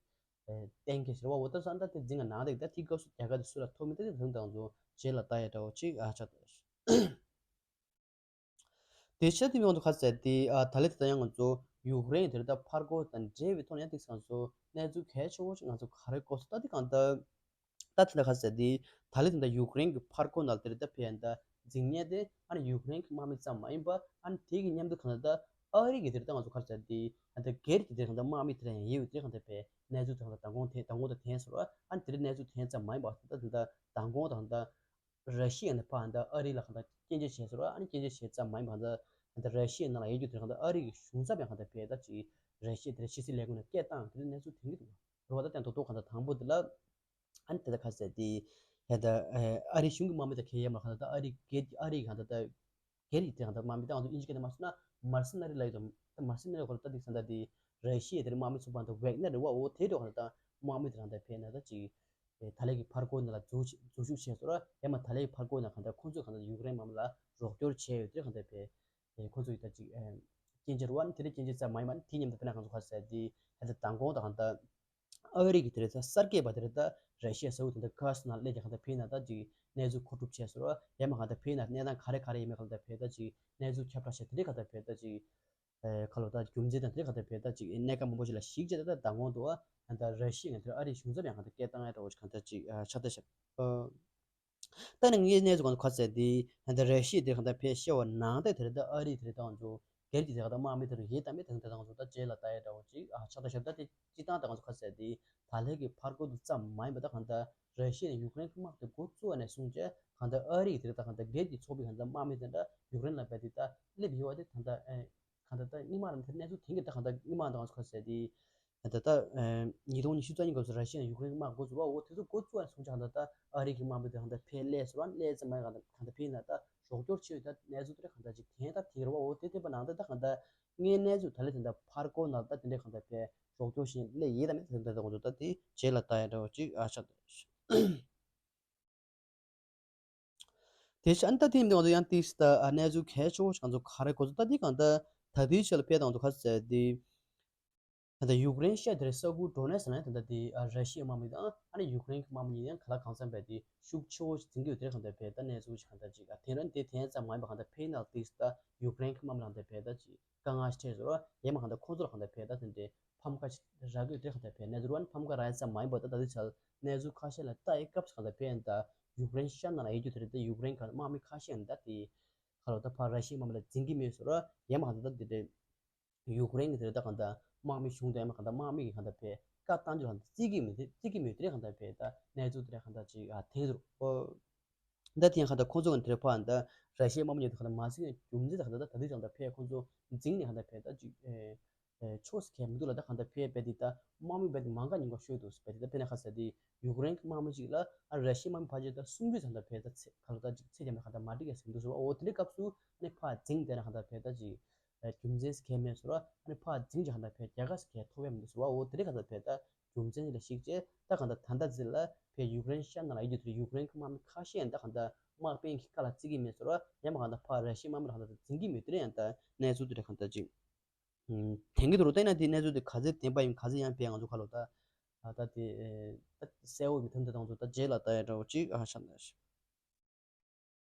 གཏན་འཁེལ་ཟེར་བ། འོ་ད་ས་ད་དེ་འཛིང་ང་ནང་དེ་ད་དེ་སྐབས་སུ་རྒྱ་གར་དེ་སུ་ལ་ཐོབ་མི་ད་དེ་དང་དང་ཚོ་རྗེས་ལ་ལྟ་ཡ་འདྲ་བོ་ཅིག་ཨ་ཆགས་ད། དེ་ཆ་དེ་མིང་དུ་ཁ་ཟེར་དེ་ཨ་ད་ལེ་དེ་ད་ཡང་ང་ཚོ་ཡུཀ་རེན་དེར་ད་ཕར་རྒོལ་དང་འབྲེལ་བའི་ཐོག་ནས་ཡང་ཏིག་ང་ཚོ་གནས་ཚུལ་གལ་ཆེ་བོ་ཞིག་ང་ཚོ་ག་རེ་གོ་སོང་ད་དེ་གང་ད། ད་དེ་འདྲ་ཁ་ཟེར་དེ་ད་ལེ་དེ་འདྲ་ཡུཀ་རེན་གྱི་ཕར་རྒོལ་ནང་དེར་ད་ཕེ་ཡན་ད་འཛིང་ངེས་དེ་ཨ་ནི་ཡུཀ་རེན་གྱི་དམག་མི་ཙམ་མ་ཡིན་པ་ཨ་ནི་དེ་གི་མཉམ་དུ་གང་ད་ཨ་རི་གི་དེར་ད་ང་ཚོ་ཁ་ཟེར་དེ་ད་སྒེར་གྱི་དེར་གང་ད་དམག་མི་དེ་ར་ཡང་ཡོད་དེ་གང་ད་ཕེ་གནས་ཚུལ་དང་ད་དང་གོང་དེ་དང་གོང་དུ་ཐེན་སོ་ར། ཨ་ནི་དེ་རིང་གནས་ཚུལ་ཐེན་ཙམ་མ་ཡིན་པ་ད་དེ་འདྲ་དང་གོང་དང་ད་ར་ཤི་ཡ་ནས་ཕར་ད་ཨ་རི་ལ་གང་ད་སྐྱོན་བརྗོད་བྱས་སོ་ར། ཨ་ནི་སྐྱོན་བརྗོད་བྱས་ཙམ་མ་ཡིན་པ་ད་ད་ར་ཤི་ཡའི་ནང་ལ་ཡོད་རྒྱུ་དེ་གང་ད་ཨ་རི་གི་གཞུང་ཚབ་ཡང་གང་ད་ཕེ་ད་ཅིག་ར་ཤི་ཡ་དེ་ར་ཕྱི་སྲིད་ལས་ཁུངས་ནས་སྐད་བཏང་དེ་འདྲ་གནས་ཚུལ་ཐོན་གྱི་འདུག་རོ་བ་ད་དེ་ཐོག་ཐོག་གང་ད་དང་པོ་དེ་ལ། ཨ་ནི་དེ་ད་ཁ་ཟེར་དེ་ཡ་ད་ཨ་རི་གཞུང་གི་དམག་མི་ད་ཁེ་ཡ་མ་གང་ད་ཨ་རི་སྒེར་ཨ་རི་གང་ད་ད་སྒེར་གྱི་དེ་གང་ད་དམག་མི་ད་ང་ཚོ་དབྱིན་ཇི་སྐད་ནས་མ་སོང་ན་མར་སི་ན་རི་ལ་ཡོད་དམ་ད་མར་སི་ན་རི་ཁོ་ལ་ད་དེ་ས་ད་དེ་ར་ཤི་ཡ་དེ་ར་དམག་མི་ཚོགས་པ་ད་ཝེག་ནར་རེད་བ། འོ་དེ་འདྲ་གང་ད་དམག་མི་དེ་རང་ད་ཕེ་ན་ད་ཅིག་ད་ལེ་གི་ཕར་རྒོལ་ནང་ལ་འཛུལ་འཛུལ་ཞུགས་བྱས་སོ་ར། ཡ་མ་ད་ལེ་གི་ཕར་རྒོལ་ནང་གང་ད་ཁོང་ཚོས་གང་ད་ཡུཀ་རེན་དམག་མི་ལ་རོགས་སྐྱོར་བྱས་ཡོད་དེ་གང་ད་ཕེ་ཁོང་ཚོ་ཡི་ད་ཅིག་སྐྱོན་བརྗོད་རེད་བ། ཨ་ནི་དེ་རིང་སྐྱོན་བརྗོད་ཙམ་མ་ཡིན་པ་ཨ་ནི་དེ་མཉམ་དུ་དཔེར་ན་ང་ཚོ་ཁ་ཟེར་དེ་ད་ལྟ་མདང་དགོང་དང་ད་ཨ་རི་གི་དེ་རེད་ད་གསར་སྐྱེས་པ་དེ་རེད་ད་ར་ཤི་ཡ་ས་ཁུལ་དེ་འདྲ་ཁ་སི་ནང་སླེབས་ཀྱི་གང་ལྟར་ཕེ་ན་ད་ཅིག་གནས་ཚུལ་མཁོ་སྒྲུབ་བྱས་སོ་ར། ཡང་མ་གང་ལྟར་ཕེ་ན་གནས་སྟངས་ག་རེ་ག་རེ་ཡིན་མིན་གང་ལྟར་ཕེ་ད་ཅིག་གནས་ཚུལ་ཁྱབ་བསྒྲགས་བྱས་དེ་འདྲའི་གང་ལྟར་ཕེ་ད་ཅིག་ཨེ་ཁ་ལོ་ད་རྒྱུ་མཚན་དང་དེ་གང་ལྟར་ཕེ་ད་ཅིག་གནད་འགག་མང་པོ་ཞིག་ལ་གཞིགས་བྱས་ད་ད་མདང་དགོང་དུ་ཨ་ད་ར་ཤི་ཡ་ང་ཚོ་ཨ་རིའི་གཞུང་ཚབ་ཡང་གང་ལྟར་སྐད་བཏང་ཡ་འདྲ་བོ་ཞིག་གང་ལྟར་ཅིག་ཨ་ཆགས་ད་ཤག་ད་ནི་ངའི་གནས་ཚུལ་གང་དུ་ཁ་གསལ་དེ་ད་ལྟ་ར་ཤི་ཡ་དེ་གང་ལྟར་ཕེ་ཤེ་བ་ནང་ད་དེ་རེད་ད་ཨ་རི་དེ་རེད་ད་ང་ཚོ་སྒེར་གྱི་དེ་གང་ལྟར་དམག་མི་དེ་རུ་ཡིན་ད་མི་དེ་ད་ང་ཚོ་ད་རྗེས་ལ་ལྟ་ཡ་འདྲ་བོ་ཅིག་ཨ་ཆགས་ད་ཤག་ད་དེ་སྤྱི་བཏང་ད་ང་ཚོ་ཁ་གསལ་དེ་ད་ལྷག་གི་ཕར་རྒོལ་དུ་ཙམ་མ་ཡིན་པ་ད་གང་ལྟར་ར་ཤི་ཡ་ནས་ཡུཀ་རེན་གྱི་དམག་དེ་འགོ་བཙུགས་པ་ནས་བཟུང་བྱས་གང་ལྟར་ཨ་རི་དེ་རེད་ད་གང་ལྟར་སྒེར་གྱི་ཚོགས་པའི་གང་ལྟར་དམག་མི་དེ་འདྲ་ཡུཀ་རེན་ལ་བས་དེ་ད་སླེབས་ཡོད་པ་དེ་ད་ལྟ་ཨེ་གང་ལྟར་ད་སྔོན་མ་རང་དེ་གནས་ཚུལ་དེང་གི་ད་གང་ལྟར་སྔོན་མ་ད་ང་ཚོ་ཁ་གསལ་དེ། ད་ལྟ་ཉིས་སྟོང་ཉི་ཤུ་རྩ་གཉིས་སྐབས་སུ་ར་ཤི་ཡ་ཡུཀ་རེན་གྱི་དམག་འགོ་བཙུགས་པ། འོ་དེ་ཚོ་འགོ་བཙུགས་པ་སོང་ཙང་ད་ལྟ་ཨ་རི་གི་དམག་མི་དེ་གང་ལྟར་ཕར་སླེབས་སོང་ར། སླེབས་ཙམ་མ་གང་ལྟར་གང་ལྟར་ཕར་ཡིན་ན་ད་རོགས་སྐྱོར་བྱེད་ཡོད། ད་གནས་ཚུལ་དེ་གང་ལྟར་ཅིག་ཐེངས་ད་ཐེངས་རེད་པ། འོ་དེ་དེ་པ་ནང་ད་ད་གང་ལྟར་ངའི་གནས་ཚུལ་ད་ལས་དེ་འདྲ་ཕར་སྐོར་ན་ད་དེ་འདྲ་གང་ལྟར་ཕར་རོགས་སྐྱོར་བྱེད་སླེབས་ཡོད་དམ་མེད་དེ་འདྲ་ད་ཁོང་ཚོ་ད་དེ་རྗེས་ལ་ལྟ་ཡ་འདྲ་བོ་ཅིག་ཨ་ཆགས། དེ་བཞིན་ད་ཐེངས་འདི་ང་ཚོ་ཡང་ཏིས་ད་གནས་ཚུལ་གལ་ཆེ་བོ་ཞིག་ང་ཚོ་ག་རེ་གོ་ཚོད་ད་འདི་གང་ལྟར་ད་ལྟའི་ཆ་ལ་དཔེ་དང་ཚོ་ཁ་ཟེར་འདི་ད་ལྟ་ཡུཀ་རེན་ཤ་དེར་ས་ཁུལ་འགྲོ་ནས་ཟེར་ན་ད་ལྟ་འདི་ར་ཤི་ཡའི་དམག་མི་དང་ཨ་ནི་ཡུཀ་རེན་གྱི་དམག་མི་གཉིས་ཡང་ག་ལ་གང་འཚམ་པའི་འདི་ཤུགས་ཆེ་བོ་ཞིག་འཛིང་གི་ཡོད་དེ་གང་ལྟར་བས་ད་གནས་ཚུལ་ཞིག་གང་ལྟར་ཅིག་ཨ་དེང་རབས་འདི་དེང་ཙམ་མ་ཡིན་པ་གང་ལྟར་ཕེ་ནལ་ཏིས་ད་ཡུཀ་རེན་གྱི་དམག་མི་ལ་གང་ལྟར་བས་ད་ཅིག་དཀའ་ངལ་ཞིག་འཕྲད་ཟེར་རོ། ཡང་མ་གང་ལྟར་ཁོང་ཚོ་ལ་གང་ལྟར་བས་ད་དེ་འདྲའི་ཕམ་ཁ་ཞིག་རག་གི་ཡོད་དེ་གང་ལྟར་བས་གནས་ཚུལ་བ་ནི་ཕམ་ཁ་རག་ཡ་ཙམ་མ་ཡིན་པ་ད་ད་ལྟའི་ཆར་གནས་ཚུལ་ཁ་ཤས་ལ་ལྟ་ཡི་སྐབས་སུ་གང་ལྟར་བས་ད་ཡུཀ་རེན་ཤ་ནང་ལ་ཡོད་རྒྱུ་དེ་རེད། ད་ཡུཀ་རེན་གང་དམག་མི་ཁ་ཤས་ཡང་ད་དེ་ག་ལོ་ད་ཕར་ར་ཤི་ཡའི་དམག་མི་ལ་འཛིང་གི་མེད་ཟེར་རོ། ཡང་མ་གང་ལྟར་ད་དེ་འདྲའི་ཡུཀ་རེན་གྱི་དེ་རེད་ད་གང་ལྟར་དམག་མི་གཞུང་དང་ཡང་མ་གང་ལྟར་དམག་མི་གི་གང་ལྟར་བས་བཀའ་བཏང་རྒྱུ་ལ་གང་ལྟར་བརྩི་གི་མེད་དེ་བརྩི་གི་མེད་དེ་གང་ལྟར་བས་ད་གནས་ཚུལ་དེ་རེད་གང་ལྟར་ཅིག་ཨ་དེང་རུ་ཨོ། ད་ཐེངས་གང་ལྟར་ཁོང་ཚོ་གི་དེར་ཕར་ད་ར་ཤི་ཡའི་དམག་མི་ཉིད་དུ་གང་ལྟར་མ་བཟོད་ཡ་རྒྱུ་མཚན་ད་གང་ལྟར་ད་ལྟའི་ཆར་ད་ཕར་ཁོང་ཚོ་འཛིང་ནས་གང་ལྟར་ཕར་ད་ཅིག་ཨེ་ཨེ་ཆོས་སུ་ཁས་མི་འདུག་ལ། ད་གང་ལྟར་ཕར་བས་དེ་ད་དམག་མི་བས་དེ་མང་ག་ཉུང་ག་ཤོད་འདུག་བས་དེ་ད་ཕེ་ན་ཁ་ས་དེ་ཡུཀ་རེན་གྱི་དམག་མི་ཅིག་ལ་ཨ་ར་ཤི་ཡའི་དམག་མི་ཕལ་ཆེར་ད་སུམ་ཅུ་ཙམ་ད་ཕར་ད་ཚེ་ག་ལ་ད་ཅིག་ཚེ་རྒྱམ་ན་གང་ལྟར་མ་འགྲིག་ཡ་ཟིན་འདུག་ཟེར་བ། འོ་དེ་འདྲའི་སྐབས་སུ་ཨ་ནི་ཕར་འཛིང་དེ་ན་གང་ལྟར་ཕར་ད་ཅིག་རྒྱུ་མཚན་ཁས་མེད་ཟེར་བ། ཨ་ནི་ཕར་འཛིང་ཅིག་གང་ལྟར་ཕར་རྒྱལ་ཁ་ཁས་ཐོབ་ཡ་མི་འདུག་ཟེར་བ། འོ་དེ་འདྲའི་གང་ལྟར་ཕར་ད་རྒྱུ་མཚན་ཅིག་ལ་གཞིགས་བྱས་ད་གང་ལྟར་ད་ལྟ་ཟེར་ལ་ཕར་ཡུཀ་རེན་ཤ་ནང་ལ་ཡོད་རྒྱུ་དེ་ཡུཀ་རེན་གྱི་དམག་མི་ཁ་ཤས་ཡང་ད་གང་ལྟར་དམག་དཔོན་གྱི་བཀའ་ལ་བརྩི་གི་མེད་ཟེར་བ། ཡང་མ་གང་ལྟར་ཕར་ར་ཤི་ཡའི་དམག་མི་ལ་གང་ལྟར་འཛིང་གི་མེད་དེ་ཡང་ད་གནས་ཚུལ་དེ་འདྲ་གང་ལྟར་ཅིག་ཐེངས་ཀྱི་དུ་རུ་བལྟས་ན་དེ་གནས་ཚུལ་དེ་ག་ཚོད་བདེན་པ་ཡིན་ག་ཚོད་ཡང་ཕར་ང་ཚོ་ཁ་ལོ་ད་ད་དེ་ད་གསལ་བོ་མི་ཐོན་དེ་དང་ཚོ་ད་རྗེས་ལ་ད་ཡ་འདྲ་བོ་ཅིག་ཨ་ཤ་ན་ཤ།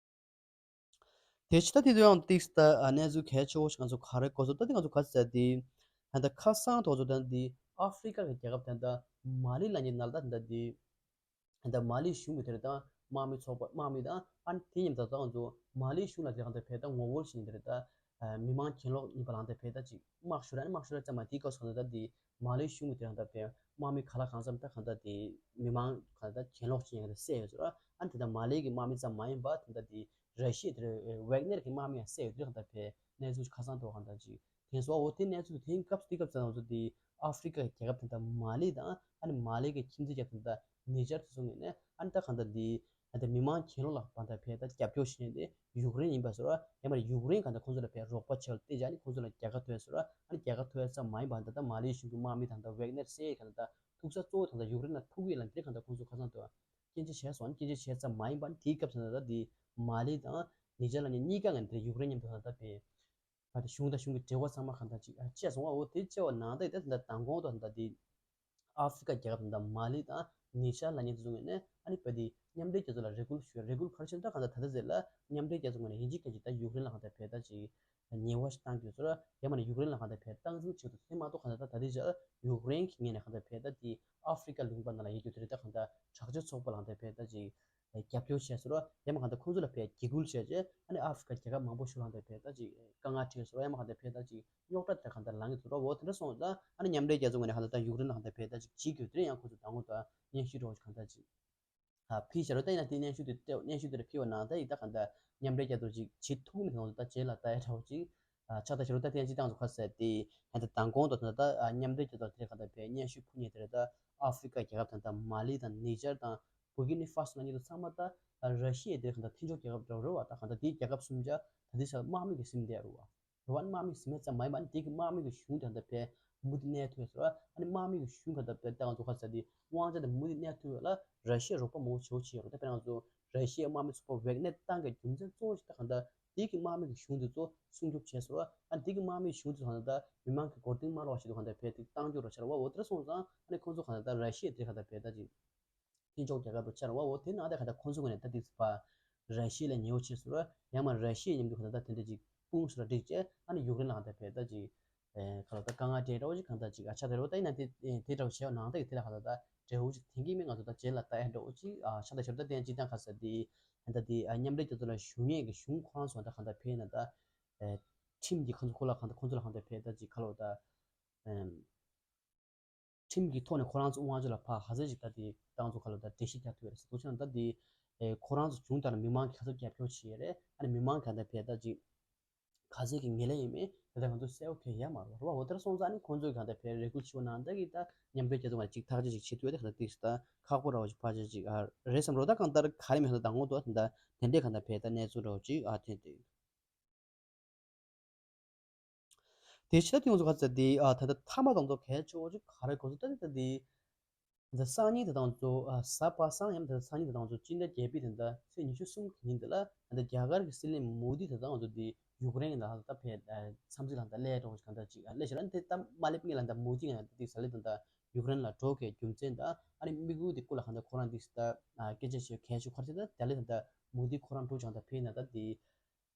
དེ་ཕྱི་ད་དེ་དུ་ཡང་ཏིག་ད་གནས་ཚུལ་གལ་ཆེ་བོ་ཞིག་ང་ཚོ་ག་རེ་གོ་ཚོད་ད་དེ་ང་ཚོ་ག་ཚོད་དེ་ད་ཁ་སང་ཐོག་ཚོ་ད་འདི་ཨ་ཧྥི་རི་ཀ་གི་རྒྱལ་ཁབ་ད་ད་མ་ལི་ལ་ཉེ་ནལ་ད་ད་འདི་ད་མ་ལི་གཞུང་གི་དེ་རེད་ད་དམག་མི་ཚོགས་པ་དམག་མི་དང་ཨ་ནི་དེ་མཉམ་དུ་ད་ང་ཚོ་མ་ལི་གཞུང་ལ་དེ་གང་ད་ཕར་ད་ངོ་རྒོལ་བྱེད་མཁན་དེ་རེད་ད། མི་མང་གྱེན་ལོག་ཡིན་པ་ལ་ད་ཕར་ད་ཅིག་དམག་ཤོར་ཨ་ནི་དམག་ཤོར་ཙམ་མ་དེའི་སྐབས་སུ་ད་འདི་མ་ལི་གཞུང་གི་དེ་གང་ད་ཕར་དམག་མི་ག་ལ་གང་འཚམ་ད་གང་ད་དེ་མི་མང་གང་ད་གྱེན་ལོག་བྱེད་མཁན་ད་བསད་ཡོད་ཟེར་ར། ཨ་ནི་དེ་ད་མ་ལི་གི་དམག་མི་ཙམ་མ་ཡིན་པ་དེ་ད་དེ་ར་ཤི་ཡའི་དེ་ཝེག་ནེར་གྱི་དམག་མི་ཡང་བསད་ཡོད་དེ་གང་ད་ཕར་གནས་ཚུལ་ཁ་སང་ཐོག་གང་ད་ཅིག་དེ་སོ་འོ་དེ་གནས་ཚུལ་དེའི་སྐབས་དེའི་སྐབས་ཙམ་ང་ཚོ་དེ་ཨ་ཧྥི་རི་ཀ་གི་རྒྱལ་ཁབ་དེ་ད་མ་ལི་དང་ཨ་ནི་མ་ལི་གི་ཁྱིམ་མཚེས་རྒྱལ་ཁབ་དེ་ད་ནི་ཇར་དེ་ཚོ་ངོས་ནས་ཨ་ནི་ད་གང་ད་དེ། ཨ་ད་མི་མང་གྱེན་ལོག་ལ་བ་ད་ཕར་ད་རྒྱབ་སྐྱོར་བྱེད་མཁན་དེ་ཡུཀ་རེན་ཡིན་པ་ཟེར་བ། ཡང་མ་རེད་ཡུཀ་རེན་གང་ལྟར་ཁོང་ཚོ་ལ་ཕར་རོགས་པ་བྱེད་པ་སྟེ་ཅག་ནི་ཁོང་ཚོ་ལ་རྒྱལ་ཁ་ཐོབ་ཟེར་བ། ཨ་ནི་རྒྱལ་ཁ་ཐོབ་ཙམ་མ་ཡིན་པ་ད་ལྟ་མ་ལི་གཞུང་གི་དམག་མི་དང་ད་ཝེག་ནེར་སེ་གང་ལྟར་ཐུག་ས་གཙོ་བོ་དང་ད་ཡུཀ་རེན་ལ་ཐུག་གི་ལ་འདིར་གང་ལྟར་ཁོང་ཚོ་ཁ་སང་དུ་སྐྱོན་བརྗོད་བྱས་སོང་། ཨ་ནི་སྐྱོན་བརྗོད་བྱས་ཙམ་མ་ཡིན་པ་ནི་དེའི་སྐབས་སུ་ད་ལྟ་དེ་མ་ལི་དང་ནི་ཇར་ལ་ནི་གཉིས་ཀ་ང་འདིར་ཡུཀ་རེན་མཉམ་དུ་ད་ལྟ་ཕར་ད་ད་གཞུང་དང་གཞུང་གི་འབྲེལ་བ་ཚང་མ་གང་ལྟར་ཅིག་ཨ་བཅད་སོང་བ། འོ་དེ་བཅད་པ་ནང་ད་ད་ད་མདང་དགོང་དུ་ད་ལྟ་དེ། ཨ་ཧྥི་རི་ཀ་རྒྱལ་ཁབ་དང་མ་ལི་དང་ནི་ཇར་ལ་ཉེ་དུ་བཟུང་ངེས་ནས་ཨ་ནི་བས་དེ་མཉམ་འབྲེལ་རྒྱལ་ཚོགས་ལ་རེ་སྐུལ་ཞུ་རེ་སྐུལ་ག་རེ་བྱས་ན་ད་གང་ལྟར་ད་ལྟ་ཟེར་ལ་མཉམ་འབྲེལ་རྒྱལ་ཚོགས་ངོས་ནས་ཡིན་གཅིག་མིན་གཅིག་ད་ཡུཀ་རེན་ལ་གང་ལྟར་བས་ད་ཅིག་ཉེས་པ་ཞིག་བཏང་རྒྱུ་ཚོར་ཡང་མ་ནས་ཡུཀ་རེན་ལ་གང་ལྟར་བས་སྟངས་འཛིན་བྱེད་དུ་དེ་མ་གཏོགས་གང་ལྟར་ད་ད་ལྟའི་ཆར་ཡུཀ་རེན་གྱི་ངོས་ནས་གང་ལྟར་བས་ད་དེ་ཨ་ཧྥི་རི་ཀ་ལུང་པ་ནང་ལ་ཡོད་རྒྱུ་དེ་རེད། ད་གང་ལྟར་དྲག་སྤྱོད་ཚོགས་པ་ལ་གང་ལྟར་བས་ད་ཅིག་རྒྱབ་སྐྱོར་བྱས་ཚོར་ཡང་མ་གང་ལྟར་ཁོང་ཚོ་ལ་བས་འཇིགས་སྐུལ་བྱས་རྗེས་ཨ་ནི་ཨ་ཧྥི་རི་ཀ་རྒྱལ་ཁབ་མང་པོ་ཞིག་ལ་གང་ལྟར་བས་ད་ཅིག་དཀའ་ངལ་འཕྲད་ཚོར་ཡང་མ་གང་ལྟར་བས་ད་ཅིག་རྙོག་དྲ་དེ་གང་ལྟར་ལངས་ཀྱི་འདུག་ར། འོ་དེ་འདྲ་སོང་ཙང་ཨ་ནི་མཉམ་འབྲེལ་རྒྱལ་ཚོགས་ངོས་ནས་གང་ལྟར་ད་ཡུཀ་རེན་ལ་གང་ལྟར་བས་ད་ཅིག་བྱེད་དགོས་དེ་རེད། ཡང་ཁོང་ཚོ་ད་ངོ་ད་སྙན་ཞུ་འདྲ་བོ་ཞིག་གང་ལྟར་ཅིག་ཨ་ཕུལ་བྱ་རོགས་ད་ཡིན་ན་དེ་སྙན་ཞུ་དེ་སྤྲད་སྙན་ཞུ་དེ་ལ་ཕུལ་བ་ནང་ད་ཡིན་ད་གང་ལྟར་མཉམ་འབྲེལ་རྒྱལ་ཚོགས་ཅིག་བྱེད་ཐུབ་མི་དེ་ང་ཚོ་ད་རྗེས་ལ་ལྟ་ཡ་འདྲ་བོ་ཅིག་ཨ་ཆགས་ད་བྱ་རོགས་ད་དེ་ཡང་ཅིག་ད་ང་ཚོ་ཁ་གསལ་དེ་ཡང་ད་མདང་དགོང་དུ་ད་ད་ཨ་མཉམ་འབྲེལ་རྒྱལ་ཚོགས་དེ་གང་ལྟར་བས་སྙན་ཞུ་ཕུལ་མཁན་དེ་རེད། ད་ཨ་ཧྥི་རི་ཀ་རྒྱལ་ཁབ་དང་ད་མ་ལི་དང་ནི་ཇར་དང་བུར་ཀི་ནི་ཧྥ་སོ་ལ་ཉེ་དུ་ཚང་མ་ད་ཨ་ར་ཤི་ཡ་དེ་གང་ལྟར་མཐུན་ཕྱོགས་རྒྱལ་ཁབ་འདྲ་བོ་རེད་བ། ད་གང་ལྟར་དེའི་རྒྱལ་ཁབ་གསུམ་ཆ་ད་དེ་ཆ་དམག་མི་གི་ཟིན་བསྡད་རེད་བ། རེད་བ། དམག་མི་ཟིན་མེད་ཙམ་མ་ཡིན་པ་ནི་དེ་གི་དམག་མི་གི་གཞུང་དེ་གང་ལྟར་བས་མུ་མཐུད་གནས་ཐུབ་ཡོད་ཟེར་བ། ཨ་ནི་དམག་མི་གི་གཞུང་གང་ལྟར་བས་ད་ང་ཚོ་ཁ་ས་དེ་དབང་ཆ་དེ་མུ་མཐུད་གནས་ཐུབ་ཡོད་ལ་ར་ཤི་ཡ་རོགས་པ་མང་པོ་བྱེད་ཆེད་ཡོད་རེད། ད་དཔེར་ན་ང་ཚོ་ར་ཤི་ཡའི་དམག་མི་ཚོགས་པ་ཝེག་ནེར་བཏང་གི་རྒྱུ་མཚན་གཙོ་བོ་ཞིག་ད་གང་ལྟར་དེ་གི་དམག་མི་གི་གཞུང་དེ་ཚོ་སྲུང་སྐྱོབ་བྱས་ཟེར་བ། ཨ་ནི་དེ་གི་དམག་མི་གི་གཞུང་དེ་ཚོ་གང་ལྟར་མི་མང་གི་མགོ་རྟིང་མ་ལོག་ཞིག་ཏུ་གང་ལྟར་བས་དེ་བཏང་རྒྱུ་རོ་ཆར་བ། འོ་དེ་འདྲ་སོང་ཙང་ཨ་ནི་ཁོང་ཚོ་གང་ལྟར་ར་ཤི་ཡ་དེ་གང་ལྟར་བས་ད་ཅིག་མཐུན་ཕྱོགས་རྒྱལ་ཁབ་ཏུ་ཆར་བ། འོ་དེ་ནང་དེ་གང་ལྟར་ཁོང་ཚོ་ངོས་ནས་ད་དེ་ཚོ་ཕར་ར་ཤི་ཡ་ལ་ཉེ་བོ་བྱས་ཟེར་བ། ཡང་མ་ར་ཤི་ཡ་མཉམ་དུ་གང་ལྟར་ད་དེ་འདྲ་ཅིག་དཔུང་སུ་ལ་བསྒྲིགས་བྱས་ཨ་ནི་ཡུཀ་རེན་ལ་གང་ལྟར་བས་ད་ཅིག་ཨེ་ག་ལ་ད་དཀའ་ངལ་འཕྲད་འདྲ་བོ་ཅིག་གང་ལྟར་ཅིག་ཨ་ཆགས་ད་རེད་བ། ད་ཡིན་ན་དེ་དེ་འདྲ་བོ་བྱས་པ་ནང་ད་ཡིག་དེ་ལ་གང་ལྟར་ད་འབྲས་བུ་ཅིག་ཐོན་གྱི་མེད། ང་ཚོ་ད་རྗེས་ལ་ལྟ་ཡ་འདྲ་བོ་ཅིག་ཨ་ཆགས་ད་ཆར་ད་དེ་ཡང་ཅིག་ད་ག་ས་དེ་ད་དེ་ཨ་མཉམ་འབྲེལ་རྒྱལ་ཚོགས་ལ་ཞུགས་མཁན་གྱི་གཞུང་ཁོ་རང་ཚོ་ད་གང་ལྟར་བས་ན་ད་ཨེ་ཁྲིམས་ཀྱི་ཁོ་ཚོ་ཁོ་ལ་གང་ལྟར་ཁོ་ཚོ་ལ་གང་ལྟར་བས་ད་ཅིག་ག་ལ་ད་ཨེ། ཁྲིམས་ཀྱི་ཐོག་ནས་ཁོ་རང་ཚོ་དབང་ཆ་ལ་ཕར་ཧ་ཟེ་ཞིག་ད་དེ་ཏང་ཚོ་ཁ་ལ་ད་འགྲེལ་བཤད་རྒྱག་ཐུབ་ཡོད་རེད་ཟེར་འདུག་ཅེ་ན། ད་དེ་ཨེ་ཁོ་རང་ཚོ་གཞུང་ལྟར་མི་མང་གི་ཁ་ཚོ་རྒྱབ་སྐྱོར་བྱེད་ཡོད་རེད། ཨ་ནི་མི་མང་ག་ད་བས་ད་ཅིག་ ག་ཚད་ཀྱི་ངེས་ལེགས་ཡིན་མིན་དེ་ལྟར་ང་ཚོ་གསལ་པོ་གང་ཡང་མ་རེད་བ། འོ་དེར་སོང་ཙང་ནི་ཁོང་ཚོས་གང་ལྟར་ཕར་རེ་སྐུལ་ཆེ་བོ་གནང་ད་གི་ད་མཉམ་འབྲེལ་རྒྱལ་ཚོགས་ལ་ཅིག་ཐག་གཅོད་ཅིག་བྱེད་ཐུབ་ཡ་དེ་གང་ལྟར་ཏིག་ཙམ་ད་ཁག་པོ་ར་བ་ཅིག་ཕལ་ཆེར་ཅིག་ཨ་རེད་བསམ་རོ། ད་གང་ལྟར་ག་རེ་མིན་ད་མདང་དགོང་དུ་ད་དེ་འདྲའི་གང་ལྟར་ཕར་ད་གནས་ཚུལ་ར་བ་ཅིག་ཨ་ཐོན་ཏེ། དེ་ཕྱི་ད་ཐེངས་སུ་ག་ཚོད་དེ་ཨ་ད་ལྟ་མཐའ་མ་དང་ཚོ་གལ་ཆེ་བོ་ཅིག་ག་རེ་གོ་སོང་ད་ད་དེ་ད་སང་ཉིན་ད་དང་ཚོ་ཨ་གཟའ་པ་སངས་ཡང་ད་སང་ཉིན་ད་དང་ཚོ་སྤྱི་ཟླ་བརྒྱད་པའི་ད་ད་ཚེས་ཉི་ཤུ་གསུམ་གི་ཉིན་དེ་ལ་ད་རྒྱ་གར་གྱི་སྲིད་བློན་མོ་དི་ད་དང་ཚོ་དེ་ཡུཀ་རེན་ལ་ད་ཕར་འཚམས་གཟིགས་ལ་ད་སླེབས་འགྲོ་གི་གང་ལྟར་ཅིག་ཨ་སླེབས་ཤག་ཨ་ནི་དེ་ད་མ་སླེབས་སྔོན་ལ་ད་མོ་དི་ང་ད་དེ་ས་ལེ་ད་ད་ཡུཀ་རེན་ལ་འགྲོ་གི་རྒྱུ་མཚན་ད་ཨ་ནི་དམིགས་ཡུལ་དེ་སྐོར་ལ་གང་ལྟར་ཁོ་རང་དེ་ད་སྐད་ཆ་བཤད་གལ་ཆེ་བོ་ག་རེ་ད་ད་ལེ་ད་ད་མོ་དི་ཁོ་རང་འགྲོ་ཅང་ད་ཕེ་ན་ད་དེ།